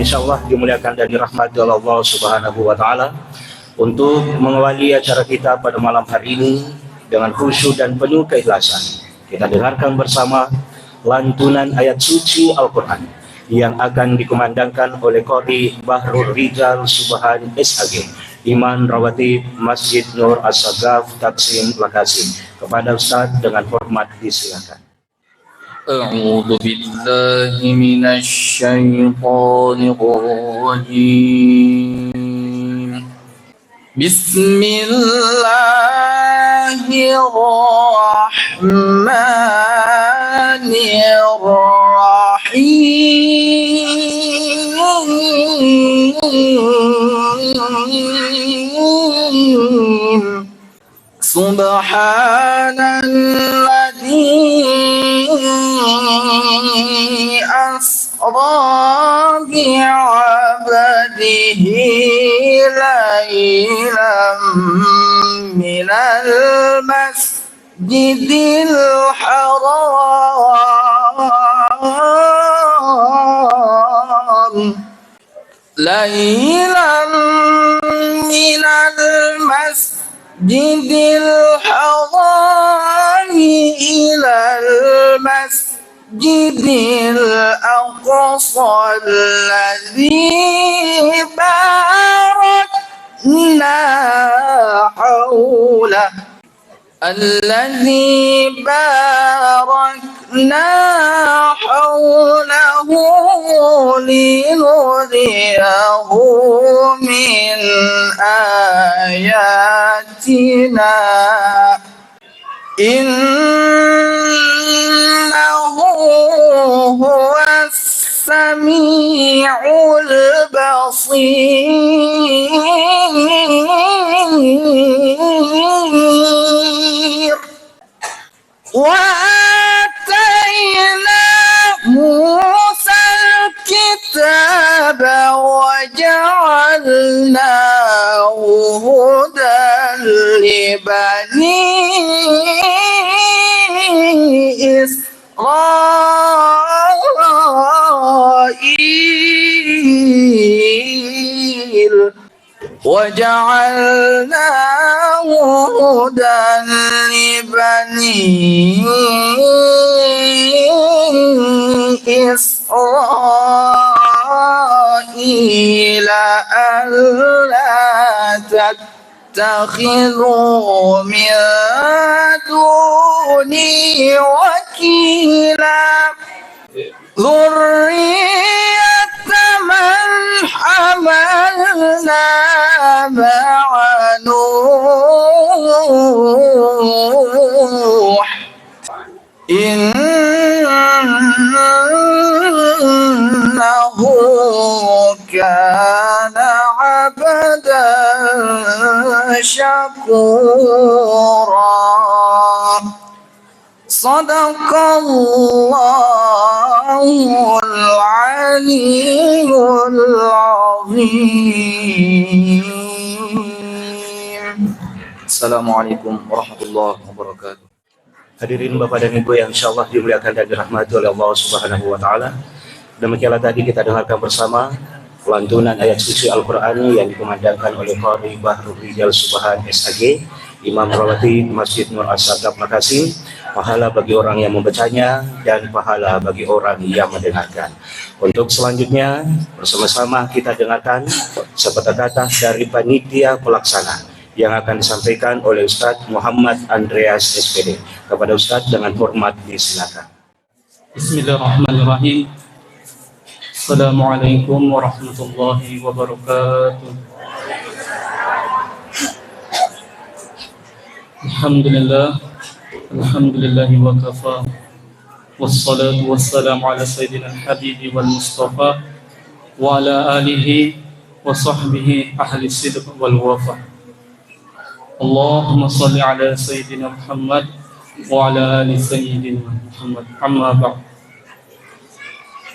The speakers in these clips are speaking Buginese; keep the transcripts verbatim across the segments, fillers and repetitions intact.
Insya Allah dimuliakan dan dirahmati oleh Allah Subhanahu wa Ta'ala. Untuk mengawali acara kita pada malam hari ini dengan khusyuk dan penuh keikhlasan, kita dengarkan bersama lantunan ayat suci Al-Quran yang akan dikumandangkan oleh Qori Bahrul Rijal Subhan S A G, Imam Rawatib Masjid Nur As-Sagaf Taksim Lakasi. Kepada Ustaz dengan hormat disilakan. أعوذ بالله من الشيطان الرجيم. بسم الله الرحمن الرحيم. سبحان الذي أسرى بعبده ليلا من المسجد الحرام ليلا من المسجد الحرام إلى المسجد الأقصى الذي باركنا حوله الذي باركنا حوله لنريه من آياتنا إنه هو السميع البصير. وآتينا موسى الكتاب وجعلناه هدى لبني إسرائيل. وجعلناه هدى لبني إسرائيل ألا تتخذوا من دوني وكيلا. ذرية من حملنا مع نوح إنه كان عبدا شكورا. صدق الله العلي العظيم. السلام عليكم ورحمة الله وبركاته. Hadirin Bapak dan Ibu yang insyaallah dimuliakan dan dirahmati oleh Allah Subhanahu wa Ta'ala, demikianlah tadi kita dengarkan bersama lantunan ayat suci Al-Quran yang dikumandangkan oleh Qari Bahrul Rijal Subhan S A G, Imam Rawatib Masjid Nur As-Sagaf Lakasi. Pahala bagi orang yang membacanya dan pahala bagi orang yang mendengarkan. Untuk selanjutnya, bersama-sama kita dengarkan sepatah kata dari panitia pelaksana yang akan disampaikan oleh Ustadz Muhammad Andreas S P D. Kepada Ustadz dengan hormat disilakan. بسم الله الرحمن الرحيم. السلام عليكم ورحمة الله وبركاته. الحمد لله. الحمد لله وكفى. والصلاة والسلام على سيدنا الحبيب والمصطفى وعلى آله وصحبه أهل الصدق والوفاء. اللهم صل على سيدنا محمد وعلى آل سيدنا محمد. أما بعد.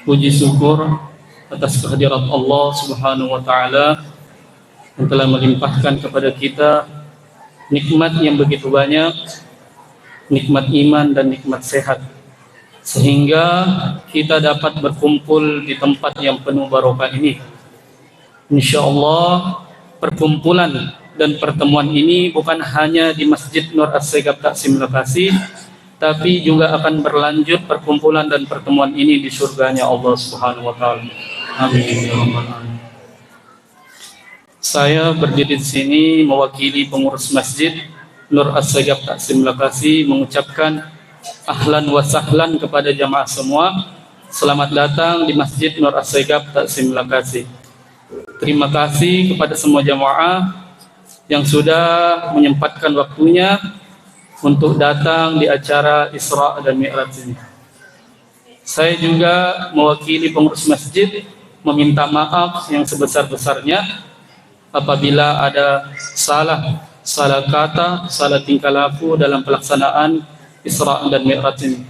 Puji syukur atas kehadirat Allah Subhanahu wa Ta'ala yang telah melimpahkan kepada kita nikmat yang begitu banyak, nikmat iman dan nikmat sehat. sehingga kita dapat berkumpul di tempat yang penuh barokah ini. Insya Allah, perkumpulan dan pertemuan ini bukan hanya di Masjid Nur Assegaf Taksim Lokasi, tapi juga akan berlanjut perkumpulan dan pertemuan ini di surganya Allah Subhanahu wa Ta'ala. Amin ya Rabbal Alamin. Saya berdiri di sini mewakili pengurus Masjid Nur Assegaf Taksim Lokasi mengucapkan ahlan wa sahlan kepada jamaah semua. Selamat datang di Masjid Nur Assegaf Taksim Lokasi. Terima kasih kepada semua jamaah yang sudah menyempatkan waktunya untuk datang di acara Isra dan Mi'raj ini. Saya juga mewakili pengurus masjid meminta maaf yang sebesar-besarnya apabila ada salah, salah kata, salah tingkah laku dalam pelaksanaan Isra dan Mi'raj ini.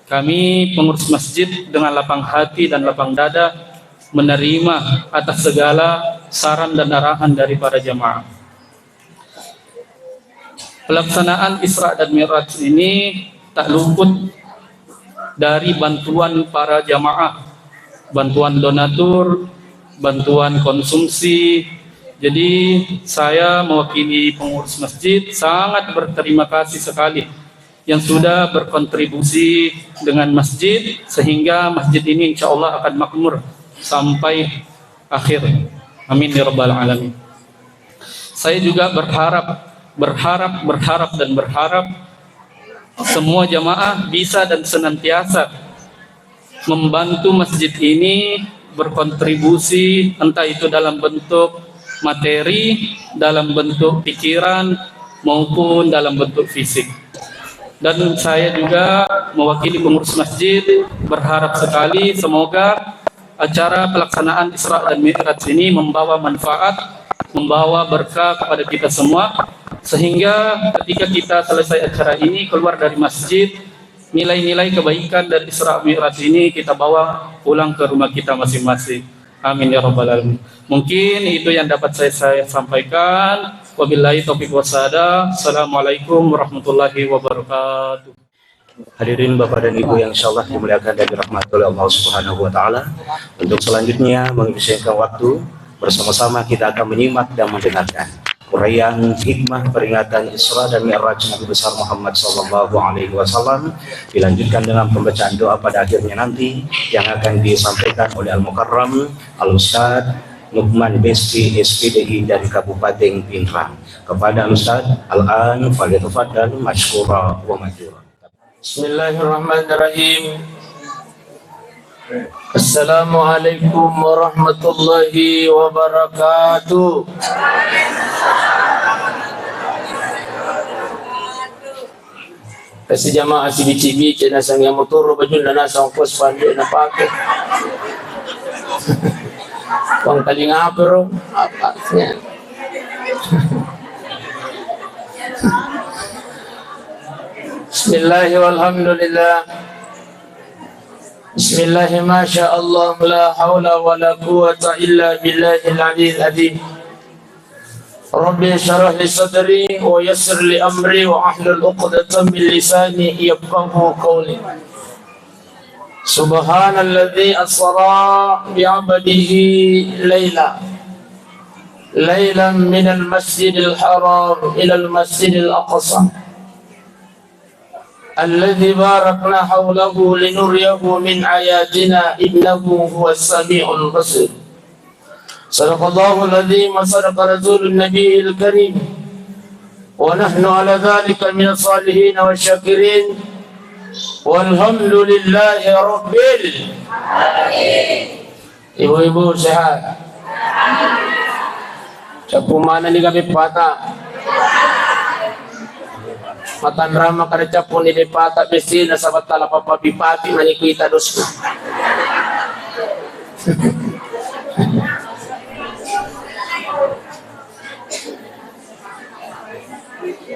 Kami pengurus masjid dengan lapang hati dan lapang dada menerima atas segala saran dan arahan dari para jamaah. Pelaksanaan Isra dan Mi'raj ini tak luput dari bantuan para jamaah, bantuan donatur, bantuan konsumsi. Jadi, saya mewakili pengurus masjid sangat berterima kasih sekali yang sudah berkontribusi dengan masjid, sehingga masjid ini insya Allah akan makmur sampai akhir. Amin ya rabbal alamin. Saya juga berharap, berharap, berharap, dan berharap semua jamaah bisa dan senantiasa membantu masjid ini berkontribusi, entah itu dalam bentuk materi, dalam bentuk pikiran, maupun dalam bentuk fisik. Dan saya juga mewakili pengurus masjid berharap sekali semoga acara pelaksanaan Isra dan Mi'raj ini membawa manfaat, membawa berkah kepada kita semua, sehingga ketika kita selesai acara ini, keluar dari masjid, nilai-nilai kebaikan dari Isra Mi'raj ini kita bawa pulang ke rumah kita masing-masing. Amin ya rabbal alamin. Mungkin itu yang dapat saya, saya sampaikan. Wabillahi taufiq wasada. Assalamualaikum warahmatullahi wabarakatuh. Hadirin Bapak dan Ibu yang insyaallah dimuliakan dan dirahmati oleh Allah Subhanahu wa Ta'ala, untuk selanjutnya menghabiskan waktu bersama-sama, kita akan menyimak dan mendengarkan uraian hikmah peringatan Isra dan Mi'raj Nabi besar Muhammad sallallahu alaihi wasallam, dilanjutkan dengan pembacaan doa pada akhirnya nanti yang akan disampaikan oleh Al-Mukarram Al-Ustaz Lukman Besti, S P D I dari Kabupaten Pinrang. Kepada Al-Ustaz, al-an falyatafaddal masykuran wa majura. Bismillahirrahmanirrahim. Assalamualaikum warahmatullahi wabarakatuh. Kasi jamaah sibici-bici nasang yang motoro bajunna nasang kos pande napake. Pangkalinga apa ro? Apa? Bismillah walhamdulillah. Bismillah, masya Allah, la haula wa la quwwata illa billahil aliyil azim. Rabbi syrah li sadri wa yassir li amri wa ahlul uqdatan min lisani yafqahu qawli. Subhanalladzi asra bi abdihi laila. Lailan minal masjidil haram ilal masjidil aqsa. Alladzi barakna haulahu linuriyahu min ayatina innahu huwas samiul basir. Sadaqallahul azim wa sadaqa rasulun nabiyil karim. Wa nahnu ala dzalika minas salihin wa syakirin. Walhamdulillahi rabbil. Ibu-ibu sehat. Cappu manenni ga beppata. Matanrang makkeda cappu ni beppata bessina, nasaba tala pappapi-papi mani kuita dosku.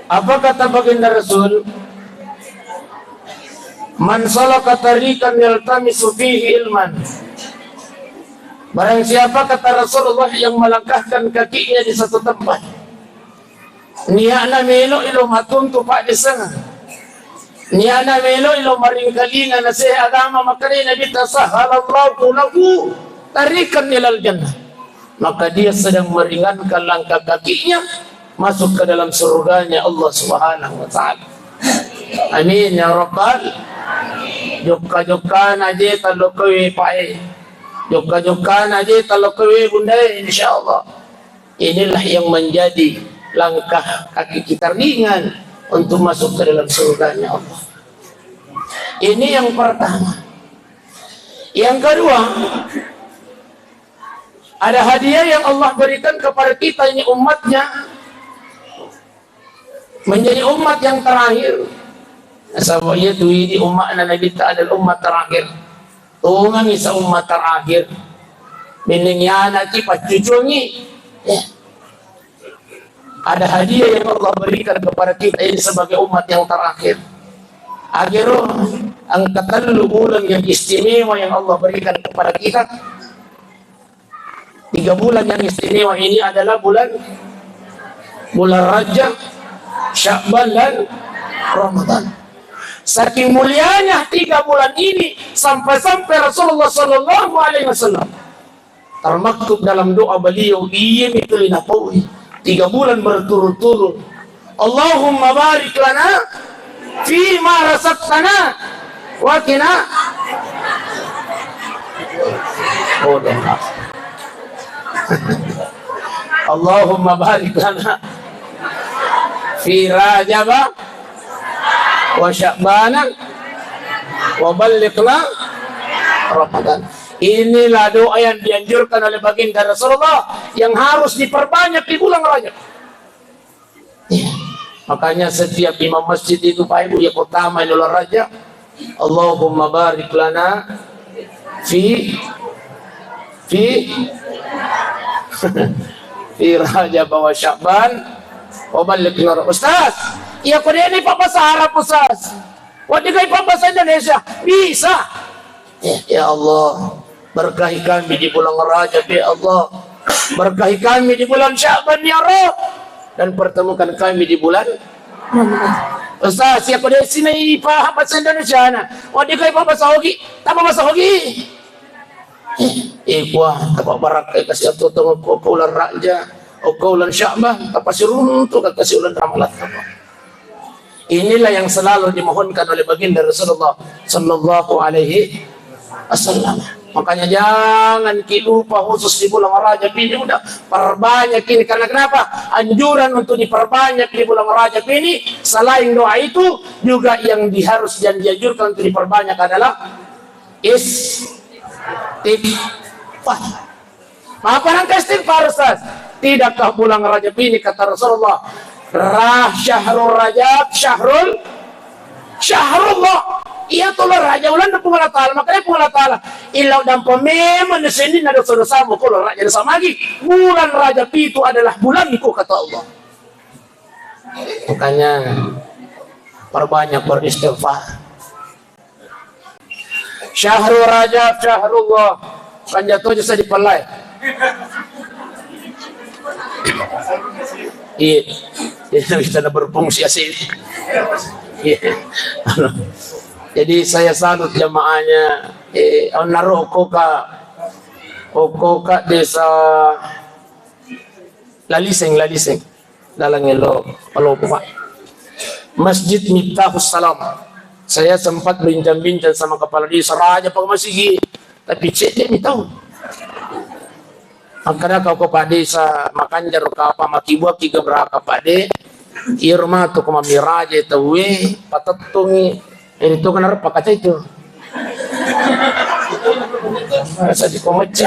Apa kata baginda Rasul? "Man salaka tariqan yaltamisu fihi ilman." Barang siapa, kata Rasulullah, yang melangkahkan kakinya di satu tempat, niatna melo ilo matuntu paddisengeng, Niana meloi lo maringkalinga naseha agama, makkedai Nabitta, "Sahhalallahu lahu tariqan ilal jannah." Maka dia sedang meringankan langkah kakinya masuk ke dalam surganya Allah Subhanahu wa Ta'ala. Amin ya Rabbal. Jokka-jokkana je tallokewe pae. Jokka-jokkana je tallokewe bundae, insyaallah. Inilah yang menjadi langkah kaki kita ringan untuk masuk ke dalam surganya Allah. Ini yang pertama. Yang kedua, ada hadiah yang Allah berikan kepada kita ini umatnya, menjadi umat yang terakhir. Nasaba iya tu idi umatna Nabitta adalah umat terakhir. Tongeng isa umat terakhir. Mending iyanaki paccucuangi. Ya. Ada hadiah yang Allah berikan kepada kita ini sebagai umat yang terakhir. Agero engka tellu bulan yang istimewa yang Allah berikan kepada kita. Tiga bulan yang istimewa ini adalah bulan, bulan Rajab, Sya'ban, dan Ramadan. Saking mulianya tiga bulan ini, sampai-sampai Rasulullah Shallallahu Alaihi Wasallam termaktub dalam doa beliau, iya itu linapaui tiga bulan berturut-turut. Allahumma barik lana fi ma razaqtana wa qina. Oh, dong. Allahumma barik lana fi Rajaba wa Sya'bana wa ballighna Ramadan. Inilah doa yang dianjurkan oleh baginda Rasulullah yang harus diperbanyak di bulan Rajab. Iya. Makanya setiap imam masjid itu, Pak Ibu, ya kota main olahraga. Allahumma barik lana fi, fi, fi Rajab wa Sya'ban wa ballighna. Ustaz, iya ko dene pabbasa Arab, Ustaz. Wa digai pabbasa Indonesia. Bisa. Ya, ya Allah, berkahi kami di bulan Rajab, ya Allah. Berkahi kami di bulan Sya'ban, ya Rabb. Dan pertemukan kami di bulan Ramadan. Ustaz, siapa dia sini paham bahasa Indonesia na? Wa digai pabbasa Ogi, tak pabbasa Ogi. Eh, eh, kuah, tak barakka kasi atau tengok kau, kau ulan Rajab, oh, kau ulan Sya'ban, tak pasti runtuh, kasi ulan Ramadan. Inilah yang selalu dimohonkan oleh baginda Rasulullah sallallahu alaihi wasallam. Makanya jangan ki lupa khusus di bulan Rajab ini, udah perbanyak ini. Karena kenapa? Anjuran untuk diperbanyak di bulan Rajab ini, selain doa itu, juga yang diharus dan dianjurkan untuk diperbanyak adalah istighfar. Apa nangka istighfar, Ustaz? Tidakkah bulan Rajab ini, kata Rasulullah, "Rah syahrul Rajab, syahrul, syahrullah." Iya tu lo Rajab, ulan Puang Allah Ta'ala. Makanya Puang Allah Ta'ala, "Illa dampa memang sini nado sodo sabu kalau Rajab sama lagi. Bulan Rajab itu adalah bulanku," kata Allah. Makanya perbanyak beristighfar. Syahrul Rajab, syahrullah. Kan jatuh aja saya dipelai. Iya. Jadi bisa ada berfungsi asli. Iya. Jadi saya salut jamaahnya. Eh, onnaro okkoka, okkoka desa Laliseng, Laliseng. Lalang elo, palopo, Pak. Masjid Miftahus Salam. Saya sempat bincang-bincang sama kepala desa, raja pak masigi, tapi cedde mi tau. Angkana kau kepala desa, makanjaro kapa makibuaki gebraka pade, iyaro matu ko mami raja tauwe, patettungi, ini tu kenapa kaca itu. Rasa di komecce.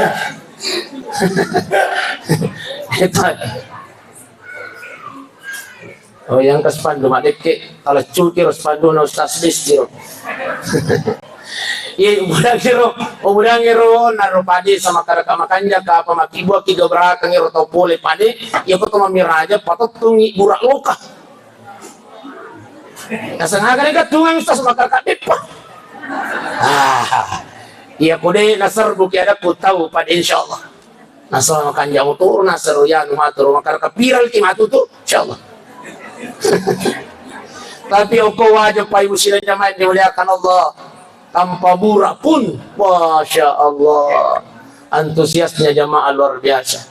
Hebat. Oh, yang ke spanduk, Mak Dekke, kalau cuki ro spanduk na Ustaz Listi ro. Iya, ubudangi ro, ubudangi ro, naro pade sama karaka makanja, kapa makibuaki gebraka ro tau pole pade, iya ko to mami raja, patettungi burak loka. Nasengaga de gattungang Ustaz, makaraka beppa. Ah, iya ko de naserbu ki ada ku tau pade, insyaallah. Nasaba makanjamo turu, nasero yanu maturu, makaraka piral ki matutu, insyaallah. Tapi okko wajib, Pak Ibu sidang jamaah yang dimuliakan Allah, tanpa burak pun, Masya Allah, antusiasnya jamaah luar biasa.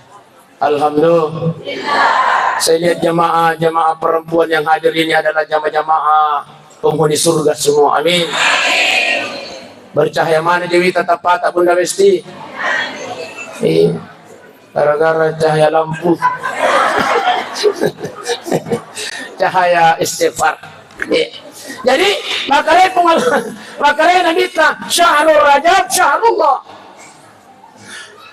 Alhamdulillah. Saya lihat jamaah-jamaah perempuan yang hadir ini adalah jamaah-jamaah penghuni surga semua. Amin. Bercahaya mana Dewi tatap mata Bunda Besti? Iya. Gara-gara cahaya lampu. Cahaya istighfar. Iya. Jadi, makanya pengal-, makanya Nabi ta, "Syahrul Rajab, syahrullah.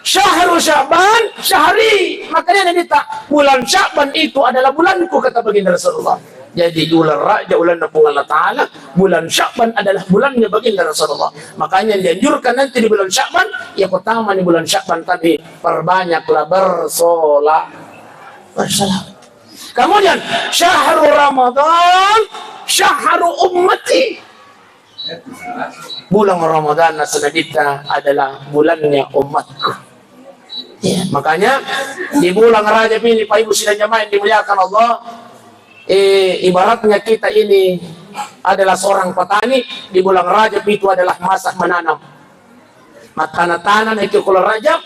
Syahru Sya'ban, syahri." Makanya Nabi ta, "Bulan Sya'ban itu adalah bulanku," kata Baginda Rasulullah. Jadi, bulan Rajab, bulan Puang Allah Ta'ala, bulan Sya'ban adalah bulannya Baginda Rasulullah. Makanya dianjurkan nanti di bulan Sya'ban, ya pertama di bulan Sya'ban tadi, perbanyaklah bersolat. Bersolat. Kemudian, syahru Ramadan, syahru ummati. Bulan Ramadan, nasaba Nabi ta, adalah bulannya umatku. Ya, makanya di bulan Rajab ini, Pak Ibu sidang jamaah yang dimuliakan Allah, eh, ibaratnya kita ini adalah seorang petani, di bulan Rajab itu adalah masa menanam. Mattana-tana naiki okko uleng Rajab,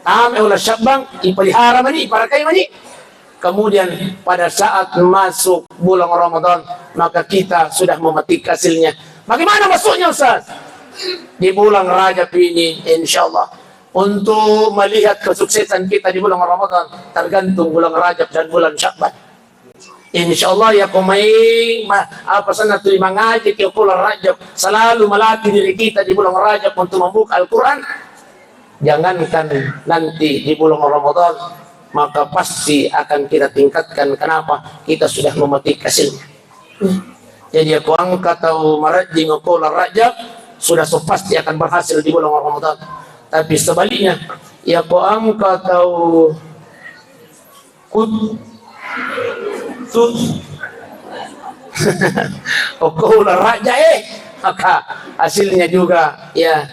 tama uleng Sya'ban, ipelihara mani, iparakai mani. Kemudian pada saat masuk bulan Ramadan, maka kita sudah memetik hasilnya. Bagaimana masuknya, Ustaz? Di bulan Rajab ini, insya Allah, untuk melihat kesuksesan kita di bulan Ramadan, tergantung bulan Rajab dan bulan Sya'ban. Insya Allah, ya, ko mai ma-, apa sana tu mangaji ki okko uleng Rajab, selalu melatih diri kita di bulan Rajab untuk membuka Al-Quran. Jangankan nanti di bulan Ramadan, maka pasti akan kita tingkatkan. Kenapa? Kita sudah memetik hasilnya. Jadi, ya, ko engka tau marajing okko uleng Rajab, sudah so pasti akan berhasil di bulan Ramadan. Tapi sebaliknya, ya, ko engka tau kut-, tut-, okko uleng Rajab, eh, maka hasilnya juga, ya,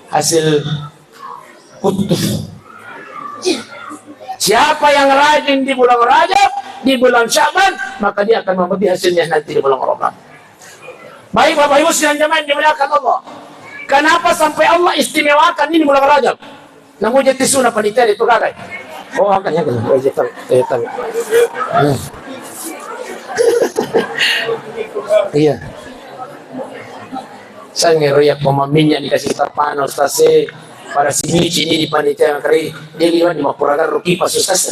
hasil kuttus. Siapa yang rajin di bulan Rajab, di bulan Sya'ban, maka dia akan memetik hasilnya nanti di bulan Ramadan. Baik, Bapak Ibu sidang jamaah yang dimuliakan Allah. Kenapa sampai Allah istimewakan ini bulan Rajab? Namu jadi suna panitia itu kagai. Oh, angkatnya tuh. Oh, iya, tahu. Eh, tahu. Hmm. Iya. Sangero ya pemaminnya dikasih tapana, Ustaz, eh. Pada si Mici ini di panitia kari. Dia gimana di Mapuraga ruki pas Ustaz,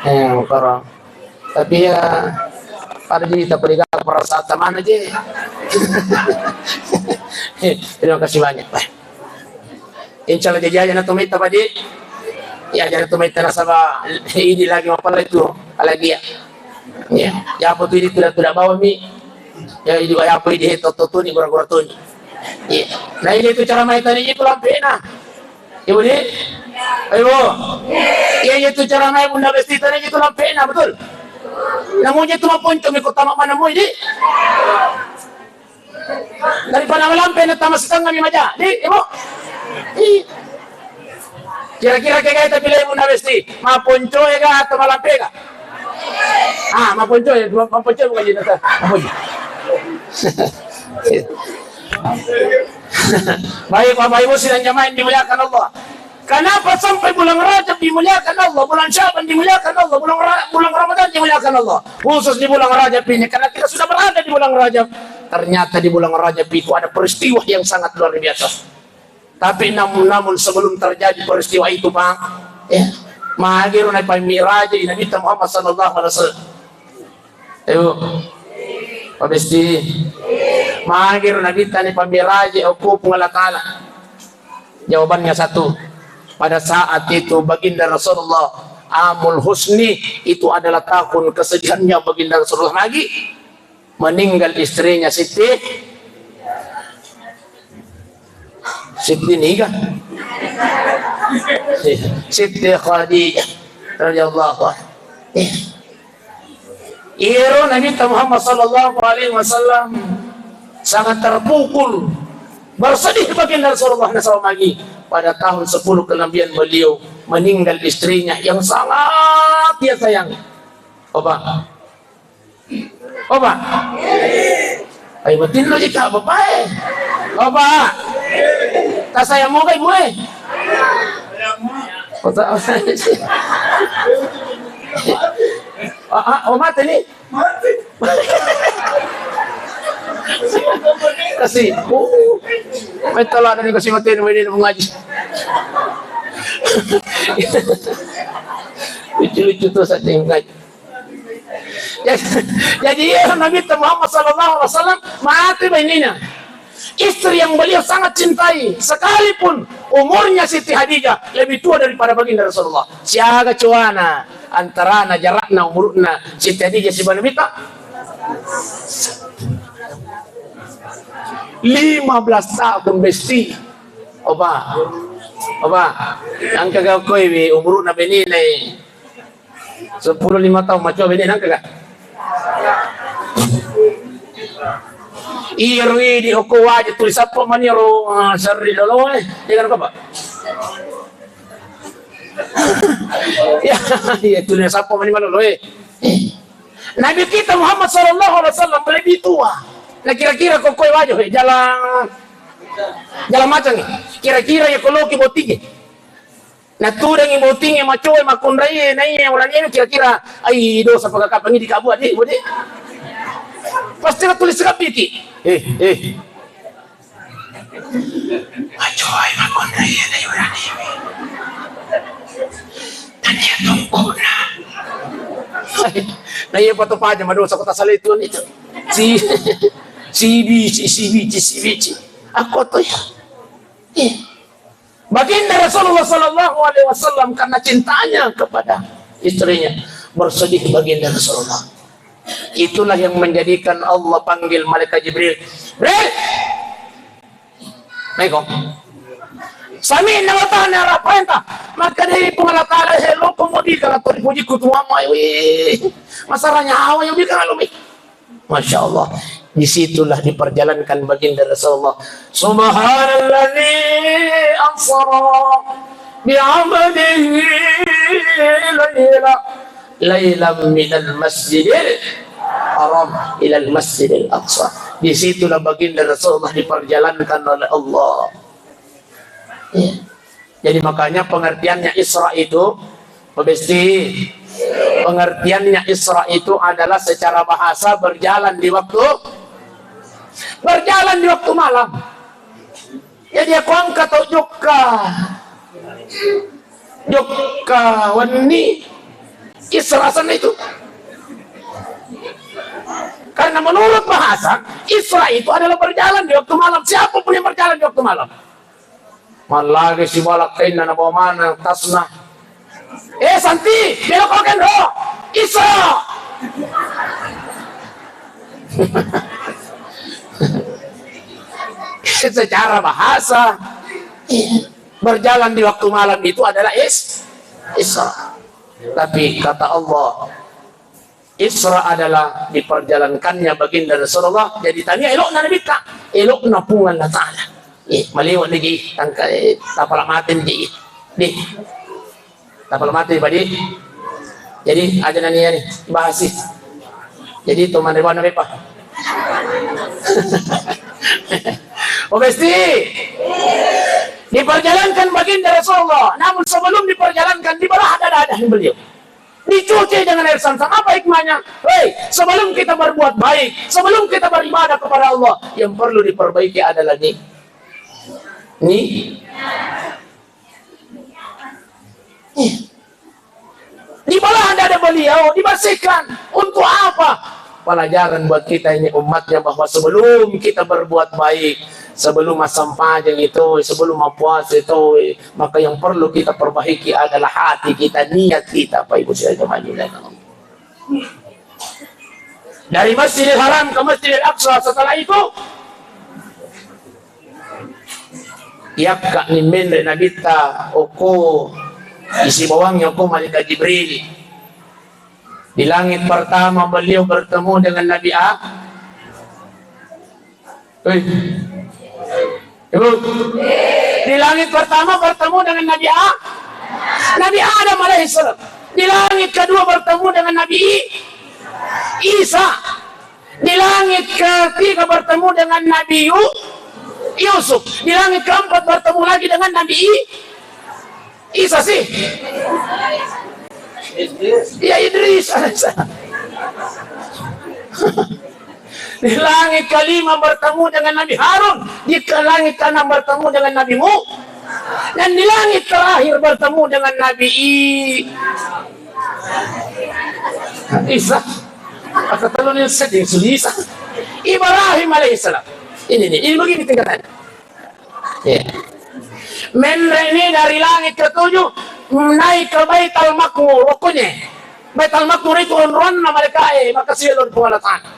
eh, para. Tapi ya, pada jadi tak perlu perasaan teman aja. Terima kasih banyak, Pak. Insya Allah jadi aja na tometta, Pak, di. Ya, aja na tometta nasaba idi lagi mapala itu, lagi ya. Ya, ya apa tu idi tidak, tidak bawa mi. Ya, idi apa idi heto to tu ni gura-gura tu ni. Iya. Nah, ini itu cara main tadi itu lampe na. Ibu di? Ayo. Iya, iya, itu cara naik Bunda Besti tadi itu lampe na, betul? Namunya itu maponco mi kota mana mu di? Daripada malampe na tama setengah mi maja. Di, Ibu? Iya. Kira-kira kayak gitu pilih Bunda Besti. Maponco ya ga atau malampe ga? Ah, maponco ya, maponco bukan gitu. Maponco. Baik, Bapak Ibu sidang jamaah yang dimuliakan Allah. Kenapa sampai bulan Rajab dimuliakan Allah, bulan Syaban dimuliakan Allah, bulan Ra-, bulan Ramadan dimuliakan Allah? Khusus di bulan Rajab ini, karena kita sudah berada di bulan Rajab. Ternyata di bulan Rajab itu ada peristiwa yang sangat luar biasa. Tapi namun, namun sebelum terjadi peristiwa itu, Pak, ya, magiro na pamiraji Nabi Muhammad sallallahu alaihi wasallam. Ayo, Pak Besti. Magiro Nabi tani pamiraji okko Puang Allah Ta'ala. Jawabannya satu. Pada saat itu Baginda Rasulullah, Amul Husni, itu adalah tahun kesedihannya Baginda Rasulullah lagi. Meninggal istrinya Siti, Siti Niga, Siti Khadijah radhiyallahu anha. Iyaro Nabi Muhammad sallallahu alaihi wasallam sangat terpukul, bersedih Baginda Rasulullah nasaba magi pada tahun sepuluh kenabian beliau meninggal istrinya yang sangat dia sayang. Coba. Apa? Ai, matinro ji ka, Bapak e. Bapak. Tasayang moga Ibu e? Kota. Ah, ah, oh, mate ni. Kasi. Uh. Mai tala dari kasi mate ni, ini mengaji. Lucu-lucu tu saja mengaji. Jadi, jadi iya, Nabi Muhammad sallallahu alaihi wasallam mati bainena. Istri yang beliau sangat cintai, sekalipun umurnya Siti Khadijah lebih tua daripada Baginda Rasulullah. Siaga coana antarana jarakna umurna Siti Khadijah sibawa Nabi ta? Lima belas tahun, Besti. Opa. Opa. Engka ga koi wi umurna benena. Seppulo lima taung, macoa bene nangka ga? Iyaro idi okko waja tuli sappo mani ro, ah, serri loloe, ya kan, Bapak? Ya, iya, tuli sappo mani maloloe. Nabi kita Muhammad sallallahu alaihi wasallam lebih tua. Nah, kira-kira kokkoe waja, he, jalan, jalan macam ni. Kira-kira ya koloki botinge. Natudangi botinge, macoe, makkunraie, naiye, uranienu, kira-kira, ai, dosa pagakapangi di kabua, di, budi. Pasti natulis sekapiki. Eh, eh. Macoe, makkunraie, naiye, uranienu. Tania tongkona. Naiye, foto paja, madosa kota sale itu, itu. Si, si bici, si bici, si bici. Aku tuh ya. Eh. Baginda Rasulullah sallallahu alaihi wasallam karena cintanya kepada istrinya, bersedih Baginda Rasulullah. Itulah yang menjadikan Allah panggil malaikat Jibril. "Jibril!" Naiko. "Sami'na wa ata'na, perintah." Maka dari Puang Allah Ta'ala, "Hello, pemuji kalau kau dipuji kutuama, wih. Masalahnya awal yang bikin alumi." Masya Allah, disitulah diperjalankan Baginda Rasulullah. Subhanalladzi asra bi'abdihi laila, lailam minal masjidil haram ilal masjidil aqsa. Disitulah Baginda Rasulullah diperjalankan oleh Allah. Ya. Jadi makanya pengertiannya Isra itu, Pak Besti, pengertiannya Isra itu adalah secara bahasa berjalan di waktu, berjalan di waktu malam. Jadi aku angkat tau jokka, jokka wenni, Isra sana itu. Karena menurut bahasa, Isra itu adalah berjalan di waktu malam. Siapapun yang berjalan di waktu malam. Mallagi sibalak kainna nabawa maneng tasna. Eh, Santi, belok kau kenro. Isra. Secara bahasa, berjalan di waktu malam itu adalah is-, Isra. Tapi kata Allah, Isra adalah diperjalankannya Baginda Rasulullah. Jadi tania elokna Nabitta, elokna Puang Allah Ta'ala. Eh, maliwa lagi tangka, eh, tapala mate ni, eh. Di. Tapala mate, Pak, di. Jadi aja nani ya ni, bahas sih. Jadi to manre bana bepa. Oh, Besti. Diperjalankan Baginda Rasulullah. Namun sebelum diperjalankan, dibelah dada-dada beliau. Dicuci dengan air zam-zam. Apa hikmahnya? Hei, sebelum kita berbuat baik, sebelum kita beribadah kepada Allah, yang perlu diperbaiki adalah ni-, ni-, nih. Dibelah dada beliau, dibersihkan. Untuk apa? Pelajaran buat kita ini umatnya, bahwa sebelum kita berbuat baik, sebelum massempajang itu, sebelum mappuasa itu, maka yang perlu kita perbaiki adalah hati kita, niat kita, Pak Ibu, saya jemaah dimuliakan Allah. Dari Masjidil Haram ke Masjidil Aqsa, setelah itu, yakka ni menre Nabitta okko, isi bawangi okko malaikat Jibril. Di langit pertama beliau bertemu dengan Nabi A-, Hei. Ibu. Di langit pertama bertemu dengan Nabi A-, Nabi Adam alaihissalam. Di langit kedua bertemu dengan Nabi I-, Isa. Di langit ketiga bertemu dengan Nabi Yu-, Yusuf. Di langit keempat bertemu lagi dengan Nabi I-, Isa sih. Ya, Idris alaihissalam. Di langit kelima bertemu dengan Nabi Harun. Di ke-, langit keenam bertemu dengan Nabi Mu-, dan di langit terakhir bertemu dengan Nabi I-, Isa. Aku terlalu sedih, sudah Isa. Ibrahim alaihissalam. Ini nih, ini begini tingkatannya. Iya. Menre ini dari langit ketujuh naik ke Baitul Makmur. Pokoknya Baitul Makmur itu onroanna malaikae, maka siya lao ri Puang Allah Ta'ala.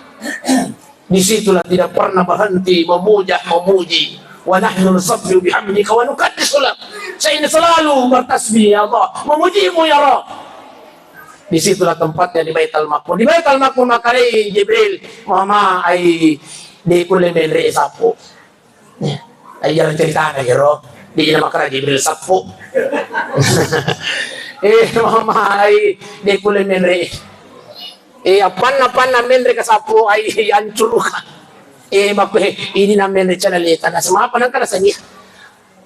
Disitulah tidak pernah berhenti memuja, memuji. Wa nahnu nusabbihu bihamdika wa nuqaddisu lak. Saya ini selalu bertasbih, ya Allah, memujimu, ya Rabb. Disitulah tempatnya di Baitul Makmur. Di Baitul Makmur, maka dei Jibril, mama ai, de kulle menre sappo. Iya. Ai jalan ceritana, ya Rabb. Di ina makara Jibril sappo. Eh, mama ai, de kulle menre. Eh, appanna-appanna menre ka sappo, ai, ancuruka. Eh, makku, eh, ini na menre channel e, tana semapa nang kana sania.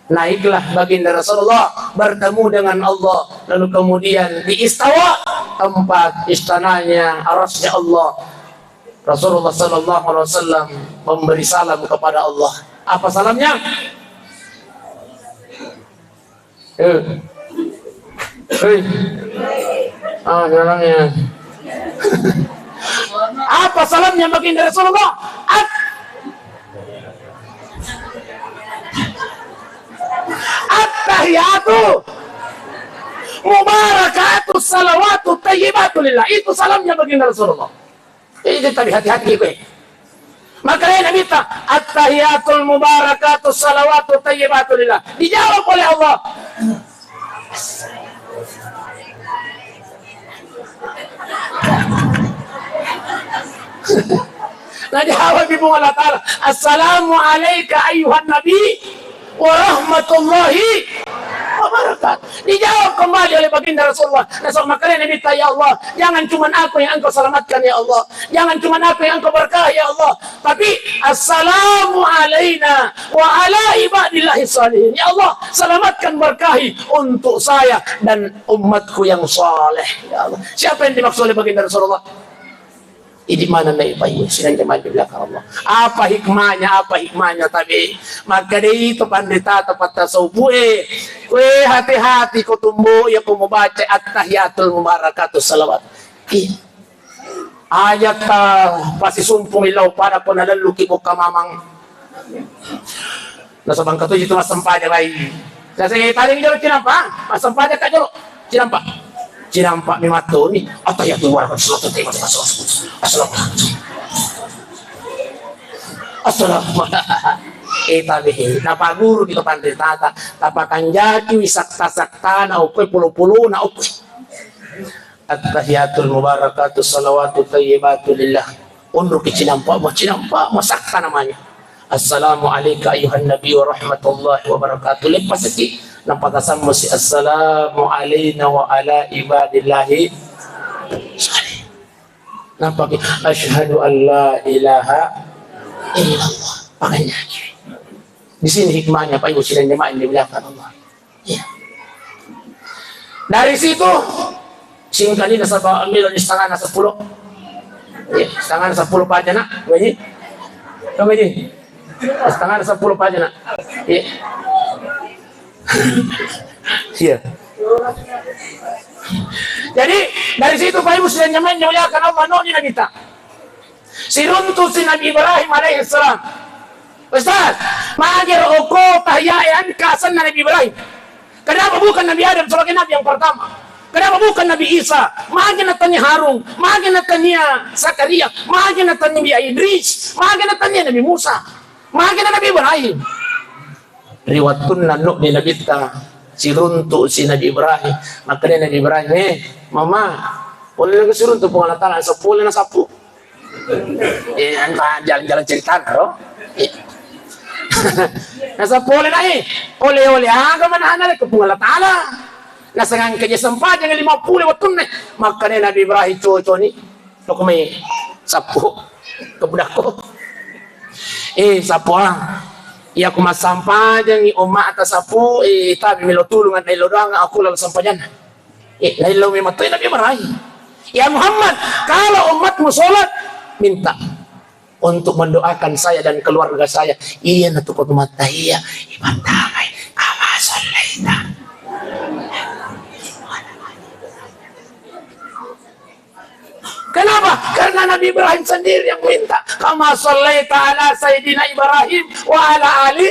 Naiklah baginda Rasulullah bertemu dengan Allah, lalu kemudian di istawa, tempat istananya, arasnya Allah. Rasulullah sallallahu alaihi wasallam memberi salam kepada Allah. Apa salamnya? Eh. Hei. Ah, jalannya. Apa salamnya baginda Rasulullah? At-, At-tahiyatu mubarakatu salawatu tayyibatu lillah. Itu salamnya baginda Rasulullah. Jadi, tapi hati-hati kowe. Makanya Nabi ta, "At-tahiyatul mubarakatu salawatu tayyibatu lillah." Dijawab oleh Allah. Nah, jawab Puang Allah Ta'ala, "Assalamu alaika ayyuhan nabi wa rahmatullahi wa barakatuh." Dijawab kembali oleh baginda Rasulullah. Nah, so, makanya Nabi ta, "Ya Allah, jangan cuma aku yang engkau selamatkan, ya Allah. Jangan cuma aku yang engkau berkahi, ya Allah. Tapi, assalamu alaina wa ala ibadillahi salihin. Ya Allah, selamatkan, berkahi untuk saya dan umatku yang saleh." Ya Allah. Siapa yang dimaksud oleh baginda Rasulullah? Idi mana naipaye, sidang jamaah di belakang Allah. Apa hikmahnya, apa hikmahnya tabe? Maka dei itu pandita tempat tasawufu e. Weh, hati-hati ko tumbo ya ko membaca at-tahiyatul mubarakatus salawat. Ki. Aja ta pasisumpung ilau pada ko nalelluki bokka mamang. Nasaba engka toji tu massempajang ai. Nasaba taring jolo cinampa, massempajang ka jolo. Cinampa. Cinampa mi mattoni. Attahiyatu wa salatu tayyibatu. Assalamualaikum. Assalamualaikum. Eh, tabe. Napaguru kita pandai tata. Tapakanjaki wi sakta-saktana okkoe, pulo-pulona okkoe. Attahiyatul mubarakatu salawatu tayyibatu lillah. Unduki cinampa mo, cinampa mo sakta namanya. Assalamu alaika ayyuhan nabi wa rahmatullahi wa barakatuh. Leppasaki. Nampa tasammusi, "Assalamu alaina wa ala ibadillahi." Nampa ki, "Asyhadu an la ilaha illallah." Pakanyaki. Di sini hikmahnya, Pak Ibu sidang jemaah yang dimuliakan Allah. Iya. Dari situ, singkani nasaba melo di setengah na sepuluh. Iya, setengah na sepuluh paja nak, Pak Haji. Pak Haji. Setengah na sepuluh paja nak. Iya. Iya. Jadi, dari situ Pak Ibu sidang jemaah yang dimuliakan Allah, no ni Nabi ta. Siruntu si Nabi Ibrahim alaihissalam. Ustaz, magi ro okko tahiyae engka asenna Nabi Ibrahim? Kenapa bukan Nabi Adam sebagai nabi yang pertama? Kenapa bukan Nabi Isa? Magi natania Harun, magi natania Zakaria, magi natania Nabi Idris, magi natania Nabi Musa, magi na Nabi Ibrahim? Ri wettunna nu'ni Nabitta, siruntu si Nabi Ibrahim. Makkeda Nabi Ibrahim, "Eh, Mama, pole siruntu Puang Allah Taala, seppulo na sappu." Eh, engka jalan-jalan ceritana, ro. Eh. Nasaba pole na, eh, ole-ole aga manahana le ke Puang Allah Taala. Nasengangka je sempajang lima puluh wettunna. Makkeda Nabi Ibrahim, "Coconi, loko mai sappu." Kebudakko. Eh, sappo ah. Iya ku massampajangi umma' ta sappo, eh, tapi melo tulung naillau doang aku lalu sampajanna. Eh, naillau memang tu Nabi Ibrahim. Ya Muhammad, kalau umatmu sholat, minta untuk mendoakan saya dan keluarga saya. Iya na tu ko mata iya, ibantangai, kama sallaita. Kenapa? Karena Nabi Ibrahim sendiri yang minta, "Kama sallaita ala Sayyidina Ibrahim wa ala ali."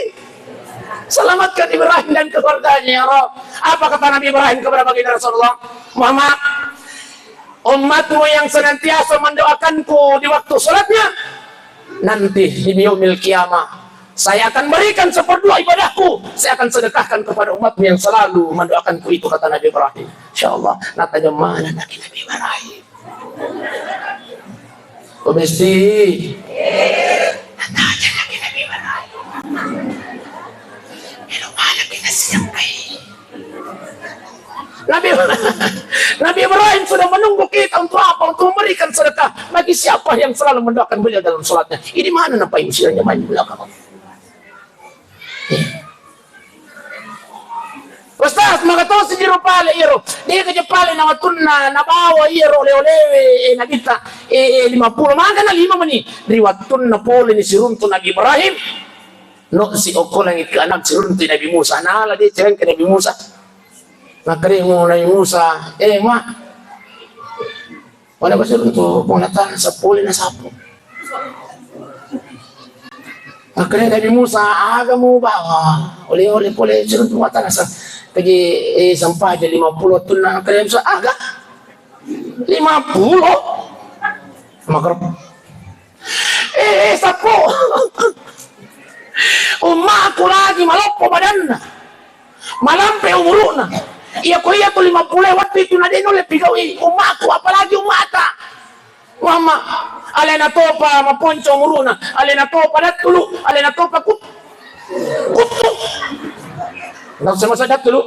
Selamatkan Ibrahim dan keluarganya, ya Rabb. Apa kata Nabi Ibrahim kepada baginda Rasulullah? Muhammad, umatmu yang senantiasa mendoakanku di waktu sholatnya, nanti di yaumil qiyamah, saya akan berikan seperdua ibadahku, saya akan sedekahkan kepada umatmu yang selalu mendoakanku itu, kata Nabi Ibrahim. Insya Allah, natajamana Nabi Ibrahim. Pemesti. Natajamana Nabi Ibrahim. Melo mana kita siap, ai. Nabi, Nabi Ibrahim sudah menunggu kita untuk apa? Untuk memberikan sedekah bagi siapa yang selalu mendoakan beliau dalam sholatnya. Ini mana nampai usianya main belakang? Ustaz, maka tosi jiro pale iyaro. Dega je pale na watunna nabawa iyaro ole-olewe, eh, Nabitta, eh, eh, lima puluh. Maka na lima mani. Ri wattunna pole ni siruntu Nabi Ibrahim. No si okko langit ke enam siruntu Nabi Musa. Nala dia cereng ke Nabi Musa. Makkedai Nabi Musa, "Eh, Ma, pada basiruntu Puang Allah Ta'ala, sapole na sapu." Makkedai Nabi Musa, "Aga mubawa oleh-oleh pole siruntu Puang Allah Ta'ala sa-, kaji, eh, sampaja lima puluh wattunna." Makkedai Musa, "Aga lima puluh?" Makro. Eh, eh, sappo. Ummaku lagi maloppo badanna. Malampe umuru'na. Iya ko iya tu lima puluh wattu itu na de' nulle pigaui ummaku, apalagi ummata. Mama, alena topa maponco umuru'na, alena topa dattulu, alena topa kut-, kuttu. Nggak usah masa dattulu.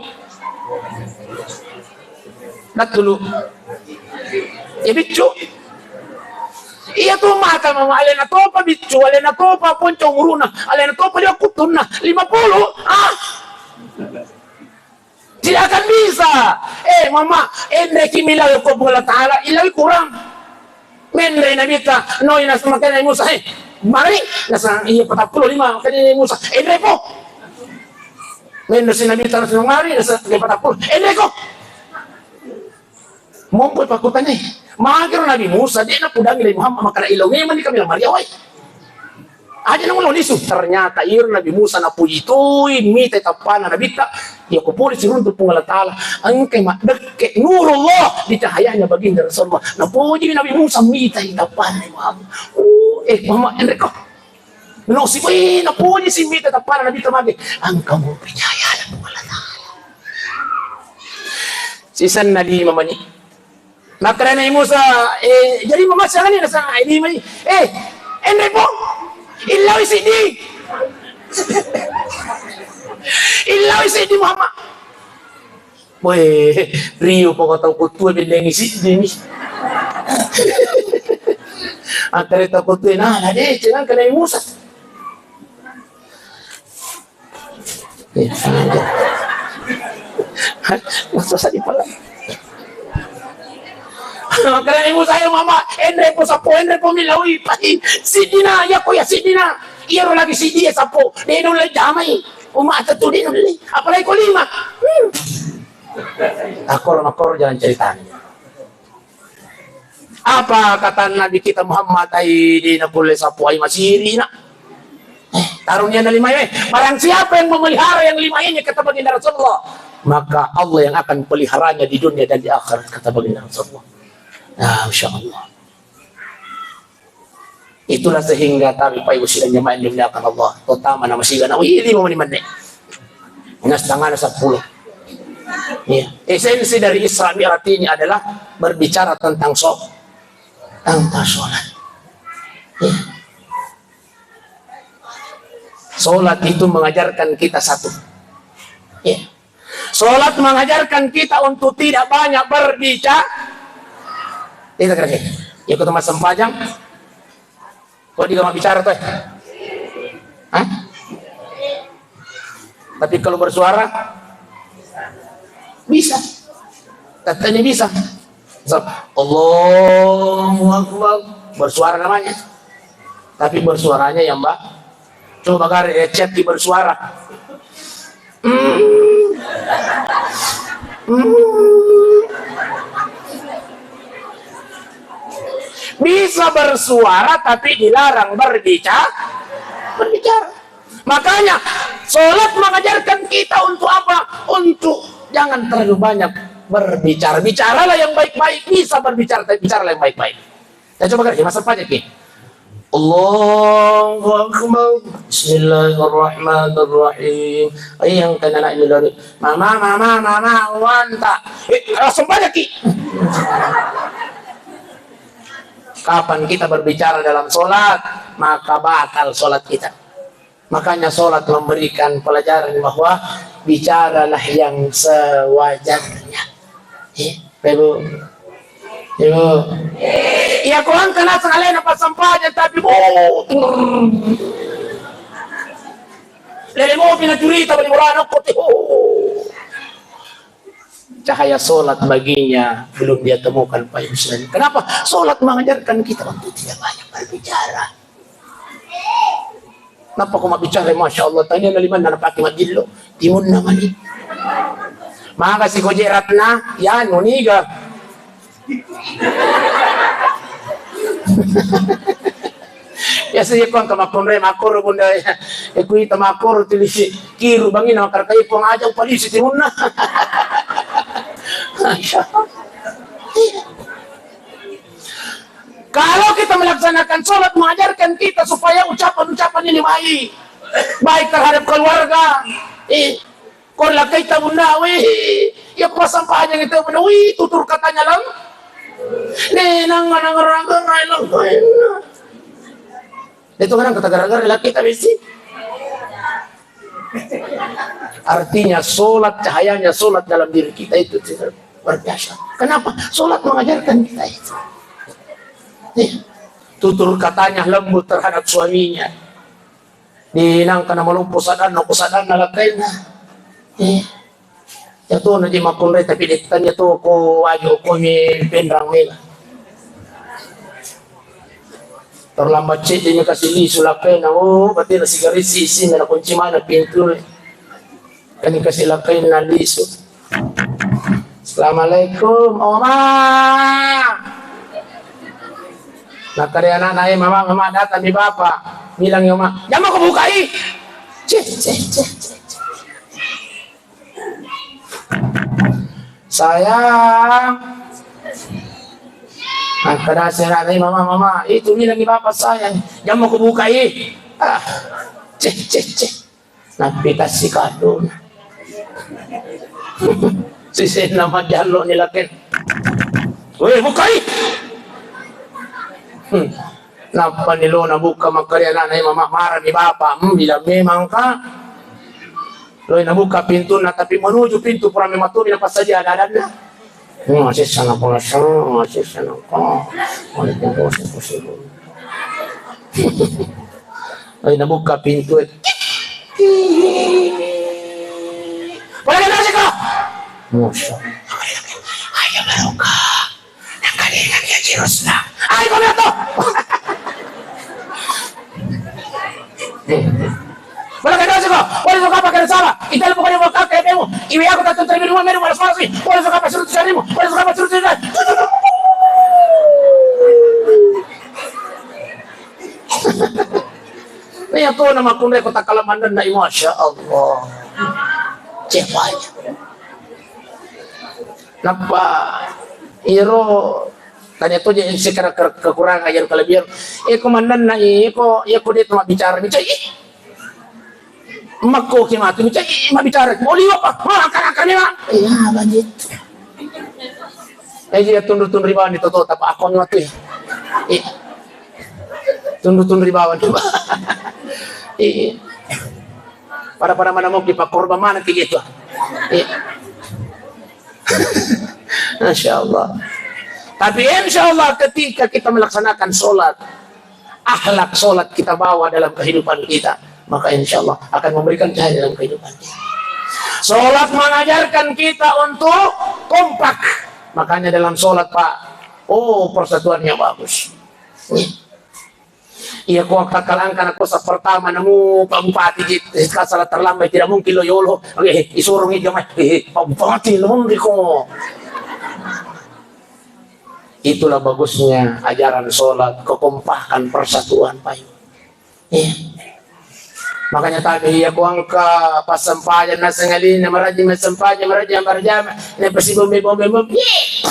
Dattulu. Ya biccu. Iya tu mata mama, alena topa biccu, alena topa ponco umuru'na, alena topa dia kuttunna, lima puluh. Ah. Tidak akan bisa. Eh, mama, enreki milau ko Puang Allah Ta'ala, ilaui kurang. Menre Nabitta, noi naseng makkeda Nabi Musa, "Eh, mari," naseng iya patappulo lima, makkeda Nabi Musa, "Enre po." Menre si Nabitta naseng mari, naseng iya patappulo, "Enre ko." Mompo pakkutane, magero Nabi Musa, de' napudangi Nabi Muhammad, makkeda ilau memang ni kami lamari awai. Aja nang lo lisu. Ternyata iro Nabi Musa napuji toi mita tappana Nabitta. Iya ko pole siruntu Puang Allah Ta'ala, engkai maddekke nurullah di cahayanya baginda Rasulullah. Napuji Nabi Musa mita tappana Muhammad. Oh, eh, Muhammad, enre ko. No si, eh, napuji si mita tappana Nabitta mage. Engka mupi cahayana Puang Allah Ta'ala. Sisenna lima mani. Makkedai Nabi Musa, eh, jadi mamassang ni nasang, eh, lima ni. Eh, enre po. Illaui siddi. Illaui siddi Muhammad. Weh, rio poko tau kutue bendengi siddi ni. Akkare tau kutue, nah, lah deh, cenang ke Nabi Musa. Iya, sengaja. Masa saya pala. Makanya ibu saya mama, enre po sapo, enre po milaui, pai. Sidina, ya ko ya sidina. Iya ro lagi sidi ya sapo. De' nulle jamai. Uma atau tu de' nulle. Apalagi ko lima. Hmm. Akor makor jalan ceritanya. Apa kata Nabi kita Muhammad, ai de' nakulle sapuai masirina. Eh, tarung dia na lima, eh. Barang siapa yang memelihara yang lima ini, kata baginda Rasulullah, maka Allah yang akan peliharanya di dunia dan di akhirat, kata baginda Rasulullah. Nah, insya Allah. Itulah sehingga tapi pai usilan jamaah yang dimuliakan Allah, terutama nama siga na, wih, lima menit. Nah, setengah ada sepuluh. Iya. Esensi dari Isra Mi'raj ini adalah berbicara tentang so-, tentang sholat. Iya. Sholat itu mengajarkan kita satu. Iya. Sholat mengajarkan kita untuk tidak banyak berbicara. Itu kira-kira. Ya, ketemu sempajang. Kok dia nggak bicara tuh? Hah? Tapi kalau bersuara, bisa. Tetap bisa. So, Allahu Akbar. Bersuara namanya. Tapi bersuaranya yang ba-, coba gare, eh, chat di bersuara. Hmm. Hmm. Bisa bersuara tapi dilarang berbicara. Berbicara. Makanya, sholat mengajarkan kita untuk apa? Untuk jangan terlalu banyak berbicara. Bicaralah yang baik-baik, bisa berbicara, tapi bicaralah yang baik-baik. Ya, coba kerja, masa pajak ya? Allahu Akbar. Bismillahirrahmanirrahim. Ayo, yang kena anak ini lari. Mama, mama, mama, wanta. Eh, langsung pajak ki. Kapan kita berbicara dalam sholat, maka batal sholat kita. Makanya sholat memberikan pelajaran bahwa bicaralah yang sewajarnya. Eh, Ibu. Ibu. Iya, ko engka naseng alena passampajang, tapi bo, lele mopi na curita bali bolana ko te. Oh. Cahaya sholat baginya belum dia temukan, Pak Yusran. Kenapa? Sholat mengajarkan kita untuk tidak banyak berbicara. Nappa ko mabbicara, Masya Allah, tania na limanna napake majjillo, timunna mani. Maka si koje ratna, ya, nuniga. Biasa iya ko engka makkunrai, makkoro bunda, ya. Ya, kuita makkoro tulisi kiru bangina, makarkai pong aja upalisi timunna. Masya Allah. Kalau kita melaksanakan sholat, mengajarkan kita supaya ucapan-ucapan ini baik. Baik terhadap keluarga. Eh, ko lakkaita bunda, wih, ya kuasa pajang itu bunda, wih, tutur katanya lang. Nih, nang, nang, nang, nang, nang, nang. Itu kadang kata gara-gara laki kita bisi. Artinya sholat, cahayanya sholat dalam diri kita itu tidak luar biasa. Kenapa? Sholat mengajarkan kita itu. Iya. Tutur katanya lembut terhadap suaminya. Di nangka na malompo sadanna, ko sadanna lakkainna. Iya. Iya to na je makkunrai, tapi dettanya to ko wajo ko mi penrang mela. Terlambat cedde mi kasi lisu lakkainna, oh, berarti na sigarisi isi na kunci mana pintu. Kan kasi lakkainna lisu. Assalamualaikum, Oma. Nakkeda anakna, eh, Mama, Mama, datang mi Bapak. Bilang ya, Oma, "Jamma ko bukai." Cih, cih, cih, cih, cih. Sayang. Nakkeda si anakna, eh, Mama, Mama, itu bilang ni Bapak, sayang. Jamma ko bukai. Ah. Cih, cih, cih. Nappitassi kaddona. Sisenna majallo ni laken. Weh, bukai! Hmm. Nappa ni lo nabuka makkeda anakna, eh, Mama, marah ni Bapak. Hmm, bilang memang ka. Lo nabuka pintunna, tapi menuju pintu pura memang tu, napassadia ada-adanna. Hmm, sessa na pulasa, sessa na ko. Waalaikumsalam. Ai, nabuka pintu e. Pada kena sih kok. Masya Allah. Ayo baroka. Nangkalinga dia jurusna. Ayo kau datang. Wala kada siko, wala suka pakai salah. Ita lupa kada wakak kayak kamu. Iwi aku tak terima rumah meru wala suara sih. Wala suka pasur tu sarimu. Wala suka pasur tu sarimu. Ini aku nama kunde kota kalamandan na, Masya Allah. Cepanya. Nappa iro tanya tu je sekarang ke-, kekurangan yang kelebihan. Eh, komandan na, eh, ko, ya ko dia tu bicara, bicara, ih. Makko ki matu, cai, ma bicara. Oli apa? Ma, akar-akar ni, Mak. Iya, begitu. Eh, dia tundu-tundu ribawa ni toto, tapa akon matu ya. Eh. Tundu-tundu ribawa ni. Eh. Pada-pada mana mau kipak korban mana ki gitu. Eh. Masya Allah. Tapi insya Allah ketika kita melaksanakan sholat, akhlak sholat kita bawa dalam kehidupan kita, maka insya Allah akan memberikan cahaya dalam kehidupan kita. Sholat mengajarkan kita untuk kompak. Makanya dalam sholat, Pak, oh, persatuannya bagus. Iya, ko akkalangka na ko sa pertama namu Pak Bupati ji, ka salat terlambat, tidak mungkin lo yolo. Oke, isurungi jamaah, eh, Pak Bupati, lo ko. Itulah bagusnya ajaran sholat, kekompakan, persatuan, Pak. Iya. Makanya tadi iya ko engka passampajang naseng alinna, maraji massempajang, maraji berjamaah, na pasi bombe-bombe, bombe. Iya.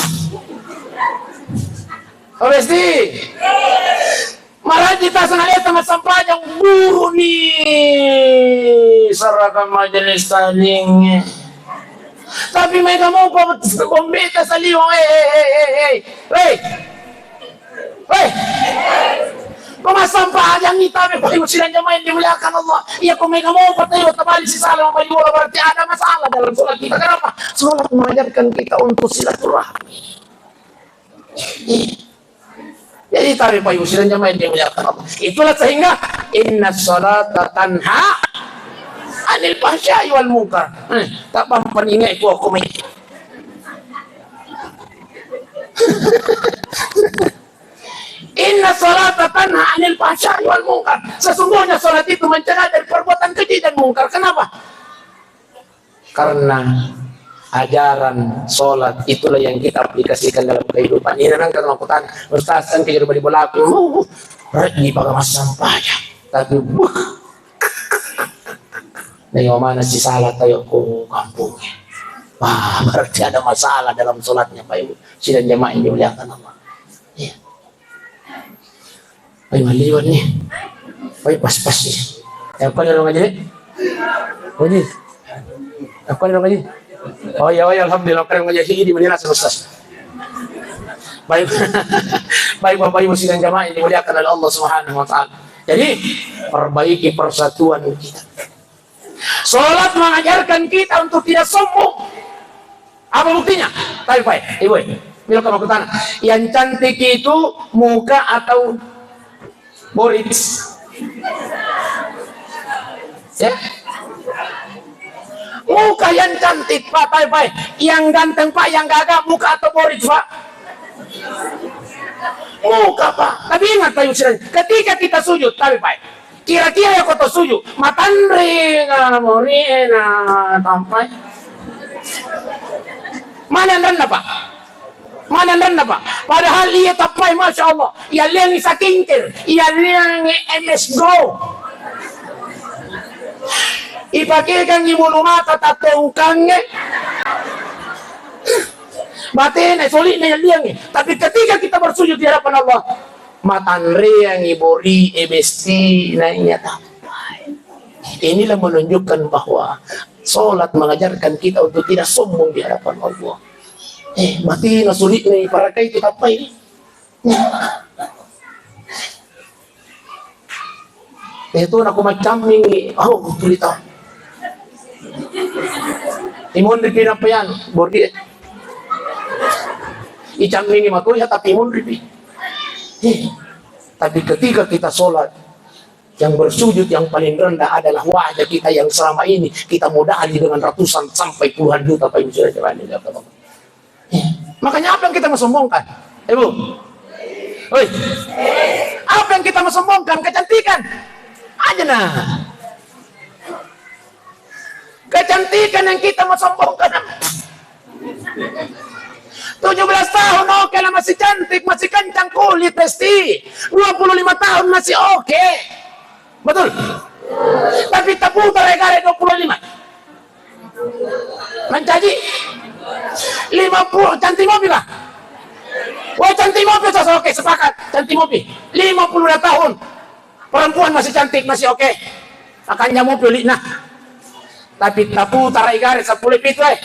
Oh, besti. Maraji taseng aleta massempajang, guru ni seraka majelis taklim. Tapi maega mopa bombe ta saliweng, eh, eh, eh, eh, eh. Hei. Hei. Pemasampajang kita, Bapak Ibu sidang jamaah yang dimuliakan Allah. Iya, ko maega mopa tayo tabali sisala mabali bola, berarti ada masalah dalam sholat kita. Kenapa? Sholat mengajarkan kita untuk silaturahmi. Jadi, tapi Bapak Ibu sidang jamaah yang dimuliakan Allah. Itulah sehingga inna salata tanha anil fahsya'i wal munkar. Eh, tak paham paningai ku aku mai. Inna salata tanha anil fahsya'i wal munkar. Sesungguhnya salat itu mencegah dari perbuatan keji dan mungkar. Kenapa? Karena ajaran sholat itulah yang kita aplikasikan dalam kehidupan. Ini nang kata aku tanya, Ustaz, kan kejadian di bola aku, uh, rek di paga massempajang. Tapi, buh, dari mana si salah tayo ko kampungnya. Wah, berarti ada masalah dalam sholatnya, Pak Ibu. Sidang jamaah yang dimuliakan Allah. Iya. Oi, maliwat ni. Oi, pas-pas ni. Yang kau dalam ngaji ni? Oh, ni. Yang kau dalam ngaji? Oh, iya, oh, iya, alhamdulillah, kau dalam ngaji. Sini di mana rasa, Ustaz? Baik. Baik, Bapak Ibu sidang jamaah yang dimuliakan oleh Allah Subhanahu wa Ta'ala. Jadi, perbaiki persatuan kita. Sholat mengajarkan kita untuk tidak sombong. Apa buktinya? Tapi, Pak, Ibu, eh, bila kamu kutanya, yang cantik itu muka atau borits? Ya? Muka yang cantik, Pak, Pak, Pak. Yang ganteng, Pak, yang gagah, muka atau borits, Pak? Muka, Pak. Tapi ingat, Pak, Yusri, ketika kita sujud, tapi, Pak, kira-kira ya kau sujud, matanre, mori, na, tampai. Mana yang rendah, Pak? Mana renna, Pak? Padahal iya tappai, Masya Allah. Iya liangi sakincir, iya liangi M S Go. Ipakekangi bulu mata tatongkangnge. Batena, soli'na iya liangi. Tapi ketika kita bersujud di hadapan Allah, matanreangi bori e besti na iya tappai. Inilah menunjukkan bahwa sholat mengajarkan kita untuk tidak sombong di hadapan Allah. Eh, mati na sulit nih, para kai kita apa ini? Eh, itu aku macam ini. Oh, cerita. Imun di pinapayan, bordi. Icam ini matu ya, tapi imun di pi. Eh, tapi ketika kita sholat, yang bersujud yang paling rendah adalah wajah kita yang selama ini kita modali dengan ratusan sampai puluhan juta, Pak Ibu, saudara-saudara yang dimuliakan Allah. Ya. Makanya apa yang kita mau sombongkan? Ibu? Oi. Apa yang kita mau sombongkan? Kecantikan. Aja nah. Kecantikan yang kita mau sombongkan. Tujuh belas tahun oke lah, masih cantik, masih kencang kulit, Resti. Dua puluh lima tahun masih oke. Betul? Tapi taputar gare dua puluh lima. Mancaji? Lima puluh, cantik mopi lah. Wah, cantik mopi, oke, sepakat. Cantik mopi. Lima puluh dua tahun. Perempuan masih cantik, masih oke. Akan jamu pilih nah. Tapi taputarai gare seppulo pitu, eh.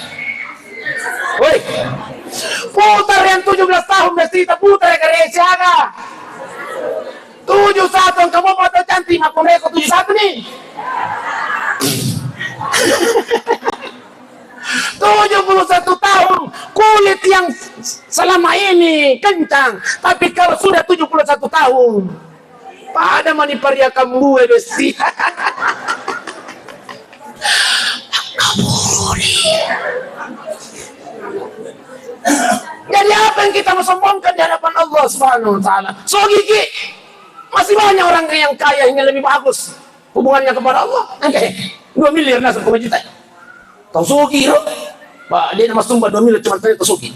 Woi. Putar yang tujuh belas tahun mesti taputar gare siaga. Tujuh satu yang kamu mau tahu cantik, makunreko tujuh satu nih. Tujuh puluh satu tahun, kulit yang selama ini kencang, tapi kalau sudah tujuh puluh satu tahun, Pada mani paria kambue besti. Kaburi. Jadi apa yang kita mau sombongkan di hadapan Allah Subhanahu wa Ta'ala? Sogiki. Masih banyak orang yang kaya yang lebih bagus hubungannya kepada Allah. Oke. Dua miliar nasab ko juta. Tau sogi ro. Pak, dia nama sumba dua miliar cuma tanya tau sogi.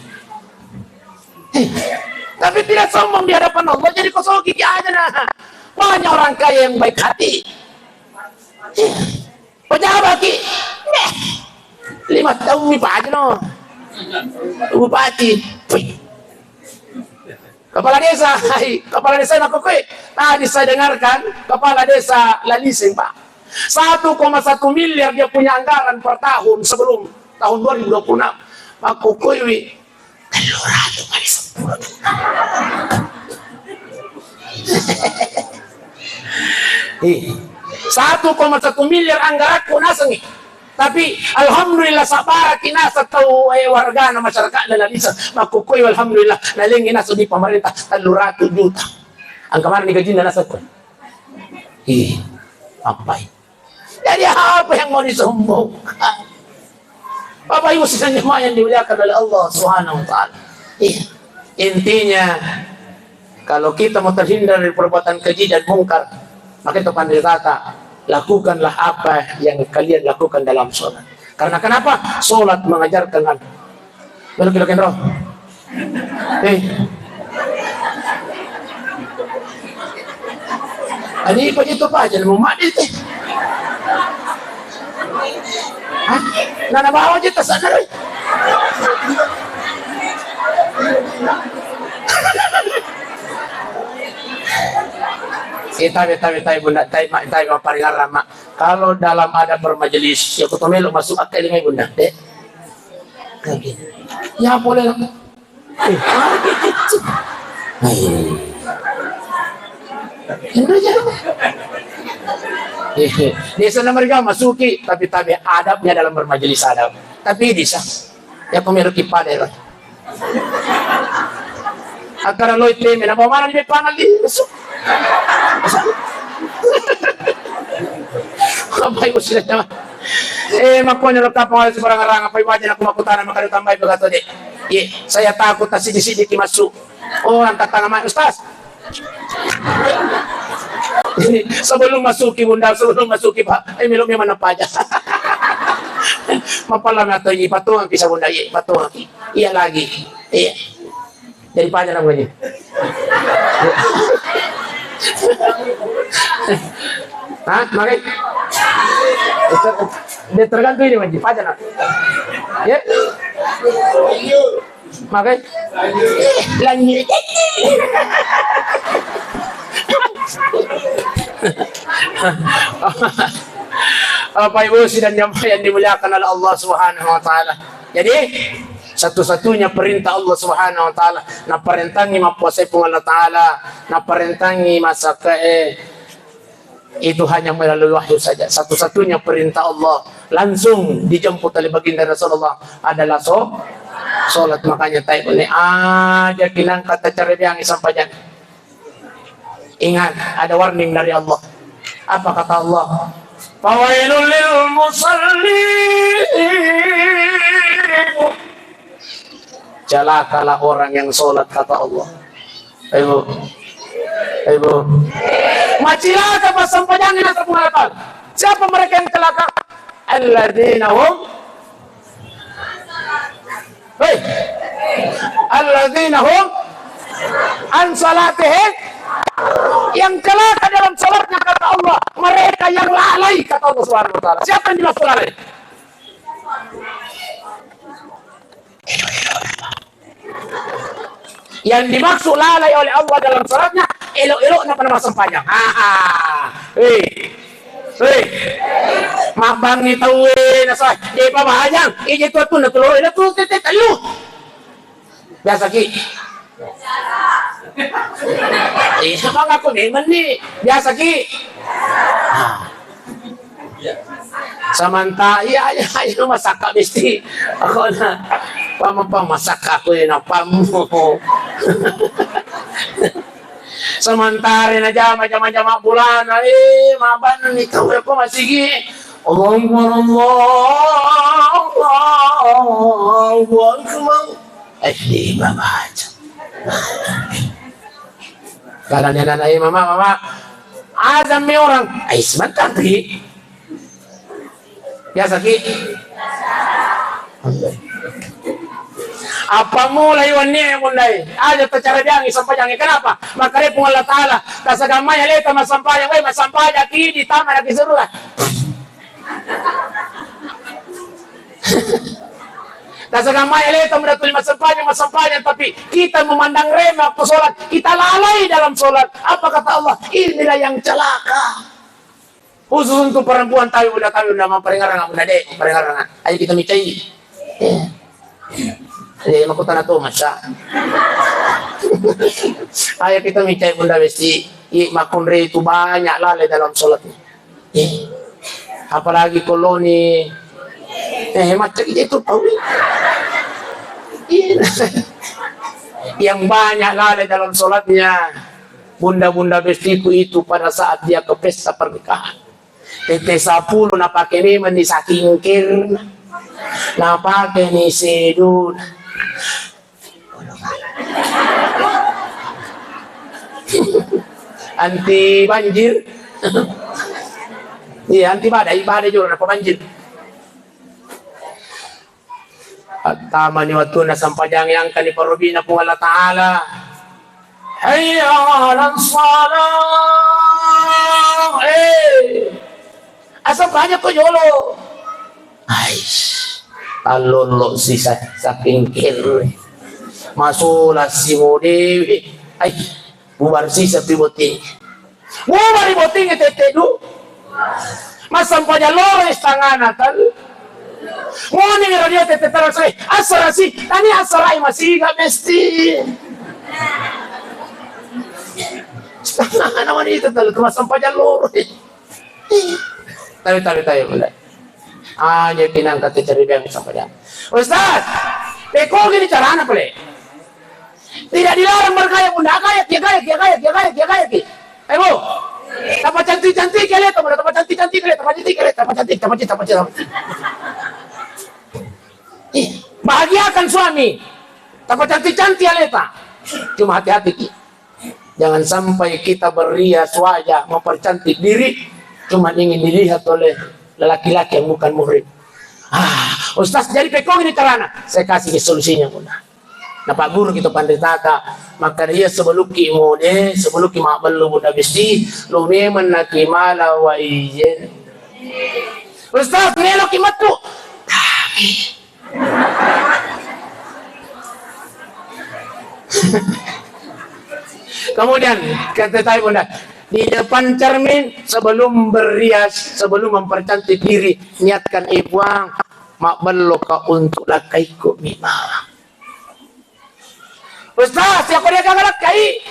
Eh, tapi tidak sombong di hadapan Allah, jadi ko sogi aja nah. Banyak orang kaya yang baik hati. Eh, pejabat ki. Eh, lima tahun ni Pak Haji no. Bupati. Wih. Kepala desa, hai, kepala desa makkokkoe. Tadi saya dengarkan, kepala desa Laliseng, Pak. Satu koma satu miliar dia punya anggaran per tahun sebelum tahun dua ribu dua puluh enam. Makkokkoe wi, tellu ratu kali sepuluh. Ih, satu koma satu miliar anggarakku nasengi. Tapi alhamdulillah, sabaraki naseng tau, eh, wargana, masyarakat, dan bisa makkukui, alhamdulillah, nalengi naseng di pemerintah tellu ratu juta. Angka mana ni gajinna naseng ko? Ih, apa ini? Jadi apa yang mau disombongkan? Bapak Ibu sidang jemaah yang dimuliakan oleh Allah Subhanahu wa Ta'ala. Iya. Intinya, kalau kita mau terhindar dari perbuatan keji dan mungkar, maka itu pandai kata, lakukanlah apa yang kalian lakukan dalam sholat. Karena kenapa? Sholat mengajarkan anu. Belok, belok, belok. Eh. Ani pa itu pa aja mau mati teh. Hah? Nana bawa aja tas sana, Roy. Eh, tabe, tabe, tabe, Bunda, tabe, ma-, tabe, ma-, paling arama. Kalau dalam adab bermajelis, ya, aku tuh melu masuk akal ini, Bunda, deh. Oke. Ya, boleh lah. Eh, ah, gitu. Eh. Indonesia. Eh, desa nama mereka masuki, tapi, tapi adabnya dalam bermajelis adab. Tapi bisa. Ya, aku melu kipada, ya. Akkara loi teme, na bawa mana di panel di? Apa ibu sudah tahu? Eh, makanya lo kapang oleh sebarang orang, apa ibu aja aku makutana, maka ditambahi begitu deh. Iya, saya takut tak sidik-sidik masuk. Oh, angkat tangan, Mas Ustaz. Sebelum masuki, Bunda, sebelum masuki, Pak. Eh, melo memang apa aja. Mapala atau ini, patung kisah Bunda, iya, patung. Iya lagi. Iya. Jadi paja namanya. Hah? Makai? Dia tergantung ini, Manji. Paja nak. Ya? Makai? Lanjut. Bapak Ibu sidang jamaah yang dimuliakan oleh Allah Subhanahu wa Ta'ala. Jadi, satu-satunya perintah Allah Subhanahu wa Ta'ala, naparentangi mappuasai Puang Allah Ta'ala, naparentangi massakkae, itu hanya melalui wahyu saja. Satu-satunya perintah Allah langsung dijemput oleh baginda Rasulullah adalah so-, sholat. Makanya taibune aja kinang kata cara biang sampajang. Ingat, ada warning dari Allah. Apa kata Allah? Fawailul lil musallin. Celakalah orang yang sholat, kata Allah. Ibu. Ibu. Macilaka pas sampajangna. Siapa mereka yang celaka? Alladzina hum Hei. Alladzina hum an salatihim, yang celaka dalam salatnya, kata Allah, mereka yang lalai, kata Allah Subhanahu wa Ta'ala. Siapa yang dimaksud lalai? Yang dimaksud lalai oleh Allah dalam salatnya, elo-elo na pada massempajang. Ah, ah. Hei. Hei. Mabbangi tauwe, nasa, de pa bahajang. Ije tu tu na tu loro, na tu tete telu. Biasa ki. Eh, sama aku memang ni. Biasa ki. Ah. Samanta, iya, iya, iya, masakka besti. Aku na, pamapang masakka aku ini, pamu. Sementara najama jama-jama bolana, eh, mabanni tau ko masigi. Allahu Akbar, Allahu Akbar. Eh, di babaca. Karena dia nana, eh, mama, mama. Azan mi orang. Eh, sebentar, Pi. Biasa ki? Apa mulai wanni e, Bunda e? Aja tacarabiangi sampajangnge. Kenapa? Makkeda Puang Allah Ta'ala, "Tasagamai aleta massampajang, weh, massampajang ki di tama lagi surga." Tasagamai aleta muda tuli massampajang, massampajang, tapi kita memandang remeh waktu sholat, kita lalai dalam sholat. Apa kata Allah? Inilah yang celaka. Khusus untuk perempuan, tapi Bunda, tapi Bunda, mapparingerrang, Bunda, dek, mapparingerrang. Ayo kita micai. Eh. Eh, makutana tu, Masya. Ayo kita micai, Bunda, besti. I, makunre itu banyak lalai dalam sholatnya. Eh. Apalagi koloni. Eh, macam itu, tahu. Iya. Yang banyak lalai dalam sholatnya. Bunda-bunda bestiku itu pada saat dia ke pesta pernikahan. Tette seppulo napake memang ni saking kerna. Napake ni sedona. Anti banjir. Iya, anti badai, badai juga napa banjir. Attamani wattunna sampajang, yangkani parobina Puang Allah Ta'ala. Hayya 'alas shalah. Eh. Asal banyak ko jolo. Ais. Tallollo sisa saking kere. Masula simodewi. Ai. Bubar sisa pi botting. Bubar botting tette du. Massampajang loro istangana tal. Moni radio tette terus, eh, asara si, tani asara masiga mesti. Istangana mani itu tal, massampajang loro. Tabe, tabe, tabe, boleh. Aja kinang kata cari biang sampajang. Ustaz, peko gini carana pole. Tidak dilarang bergaya, Bunda. Gaya, ya gaya, ya gaya, ya gaya, ya gaya, ki. Ayo, Bu. Tambah cantik-cantik ya, lihat, Bunda. Tambah cantik-cantik ya, lihat. Tambah cantik ya, lihat. Tambah cantik, tambah cantik, tambah cantik, tambah cantik. Ih, bahagiakan suami. Tambah cantik-cantik ya, lihat. Cuma hati-hati, ki. Jangan sampai kita berrias wajah, mempercantik diri, cuma ingin dilihat oleh lelaki-laki yang bukan muhrim. Ah, Ustaz, jadi pekong ini carana. Saya kasih solusinya, Bunda. Napa guru kita panditaka, maka dia sebelumki mode, sebelumki mabello Bunda besti, lo memang naki mala waijen. Ustaz, meloki metu. Tapi Kemudian, kata saya, Bunda, di depan cermin, sebelum berrias, sebelum mempercantik diri, niatkan, "Eh, Puang, mabbelloka untuk lakkaikku mimang." Ustaz, siapa dia kagak lakkai?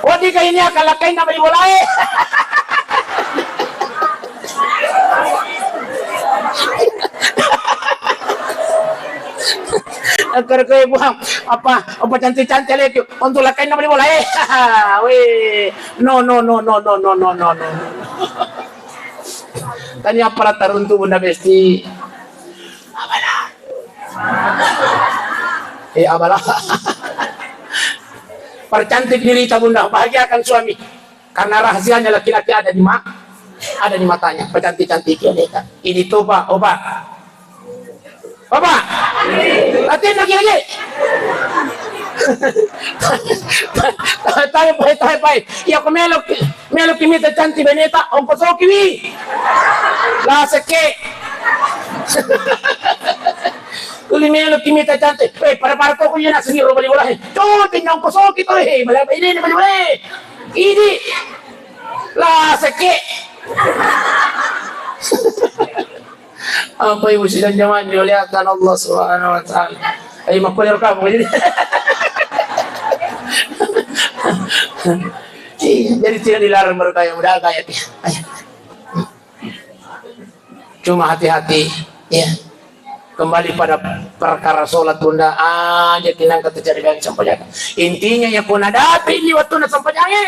Wedding ka ini akan lakkainna bali bolae. Engka rekko, Puang, apa, apa cantik-cantik lagi untuk lakkainna bali bolae. Weh, no, no, no. Tania apa taruntu Bunda Besti. Abala. Eh, abala. Percantik dirita, Bunda, bahagiakan suami. Karena rahasianya laki-laki ada di ma-, ada di matanya. Percantik-cantik ya, Leka. Ini toba, oba. Oba. Latihan lagi, lagi. Tahu, tahu, tahu, tahu. Ya, aku melok. Meloki mita cantik beneta, ongkosoki wi. Laseke. Tuli meloki mita cantik. Eh, pada-pada koko iya naseng iro bali bolae. Cantik nongkosoki to, eh, bala ini bali bolae. Ini. Laseke. Apa ibu sidang jamaah dimuliakan Allah Subhanahu wa Ta'ala? Ayo, makkuliah kamu jadi. Iya, jadi tidak dilarang bergaya, udah gaya dia. Ayo. Cuma hati-hati, ya. Kembali pada Perkara sholat, Bunda, aja kinangka tacari bang sampajang. Intinya, ya, ko nadapi ini waktu na sampajange.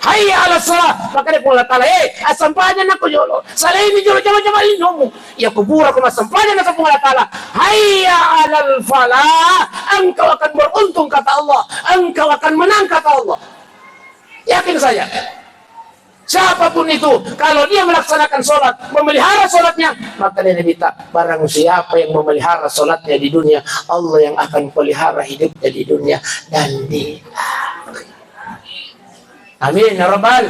Hayya ala sholat, makanya Puang Allah Ta'ala, eh, asampajang nako jolo. Salaini jolo jama-jama linomu. Ya, kubura ko masampajang nasa Puang Allah Ta'ala. Hayya alal falah, engkau akan beruntung, kata Allah. Engkau akan menang, kata Allah. Yakin saya. Siapapun itu, kalau dia melaksanakan sholat, memelihara sholatnya, maka dia minta, barang siapa yang memelihara sholatnya di dunia, Allah yang akan pelihara hidupnya di dunia dan di akhirat. Amin ya rabbal.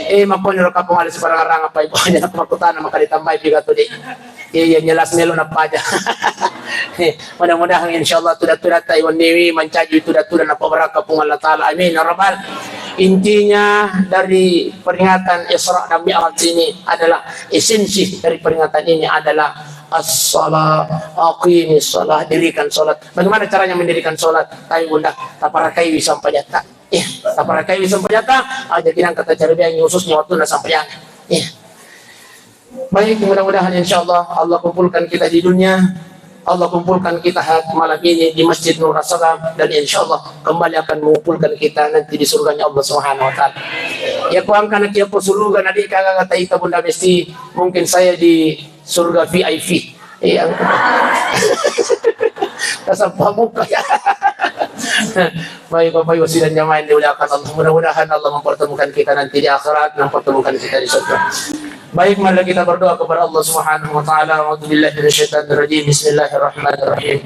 Eh, makoni ro kapung ada sebarang-barang apa ibu hanya makutana maka ditambahi juga tuh, Dik. Iya, iya, jelas melo napaja. Eh, mudah-mudahan insyaallah tuda-tuda tai wenniwi mancaji tuda-tuda napabarakka Puang Allah Ta'ala. Amin ya rabbal. Intinya dari peringatan Isra dan Mi'raj ini adalah, esensi dari peringatan ini adalah as-shalah, aqimis shalah, dirikan sholat. Bagaimana caranya mendirikan sholat? Tapi Bunda, taparakaiwi sampajatta. Iya, taparakaiwi sampajatta, aja kinangka tacari bang khususnya waktu na sampajang. Iya. Baik, mudah-mudahan insyaallah Allah kumpulkan kita di dunia, Allah kumpulkan kita ha-, malam ini di Masjid Nurassalam, dan insyaallah kembali akan mengumpulkan kita nanti di surganya Allah Subhanahu wa Ta'ala. Ya, kuangkana kia ko surga, nadi kaga kata ita Bunda Mesti, mungkin saya di surga V I P. Iya. Tasabba muka ya. Baik, Bapak Ibu sidang jamaah yang dimuliakan Allah, mudah-mudahan Allah mempertemukan kita nanti di akhirat, mempertemukan kita di surga. Baik, mari kita berdoa kepada Allah Subhanahu wa Ta'ala. A'udzubillahi minasyaitonirrajim. Bismillahirrahmanirrahim.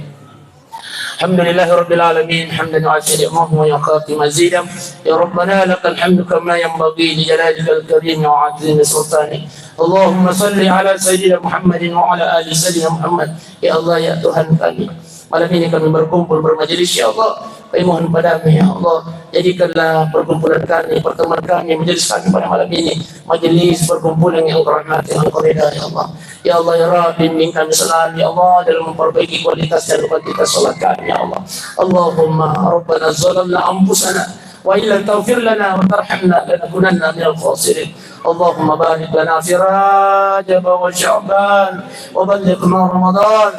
Alhamdulillahirabbil alamin, hamdan yuwafi ni'amahu wa yukafi mazidah. Ya Rabbana, lakal hamdu kama yanbaghi li jalalikal karim wa azimi sultanik. Allahumma salli ala Sayyidina Muhammadin wa ala ali Sayyidina Muhammad. Ya Allah, ya Tuhan kami, malam ini kami berkumpul bermajelis, ya Allah. Kami mohon padamu, ya Allah, jadikanlah perkumpulan kami, pertemuan kami, majelis kami pada malam ini majelis perkumpulan yang Engkau rahmati, yang Engkau ridha, ya Allah. Ya Allah, ya Rabb, bimbing kami selalu, ya Allah, dalam memperbaiki kualitas dan kuantitas salat kami, ya Allah. Allahumma rabbana zalamna anfusana wa illam taghfir lana wa tarhamna lanakunanna minal khasirin. Allahumma barik lana fi Rajab wa Sya'ban wa ballighna Ramadan.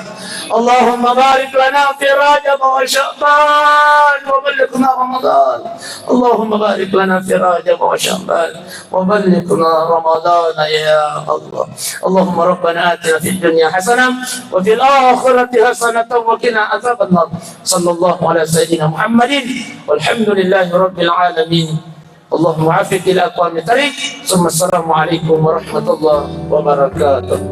Allahumma barik lana fi Rajab wa Sya'ban wa ballighna Ramadan. Allahumma barik lana fi Rajab wa Sya'ban wa ballighna Ramadan, ya Allah. Allahumma rabbana atina fid dunya hasanah wa fil akhirati hasanatan wa qina adzabannar. Sallallahu ala sayyidina Muhammadin walhamdulillahi rabbil alamin. Allahumma afiq ila aqwamit thariq. Summa assalamu alaikum warahmatullahi wabarakatuh.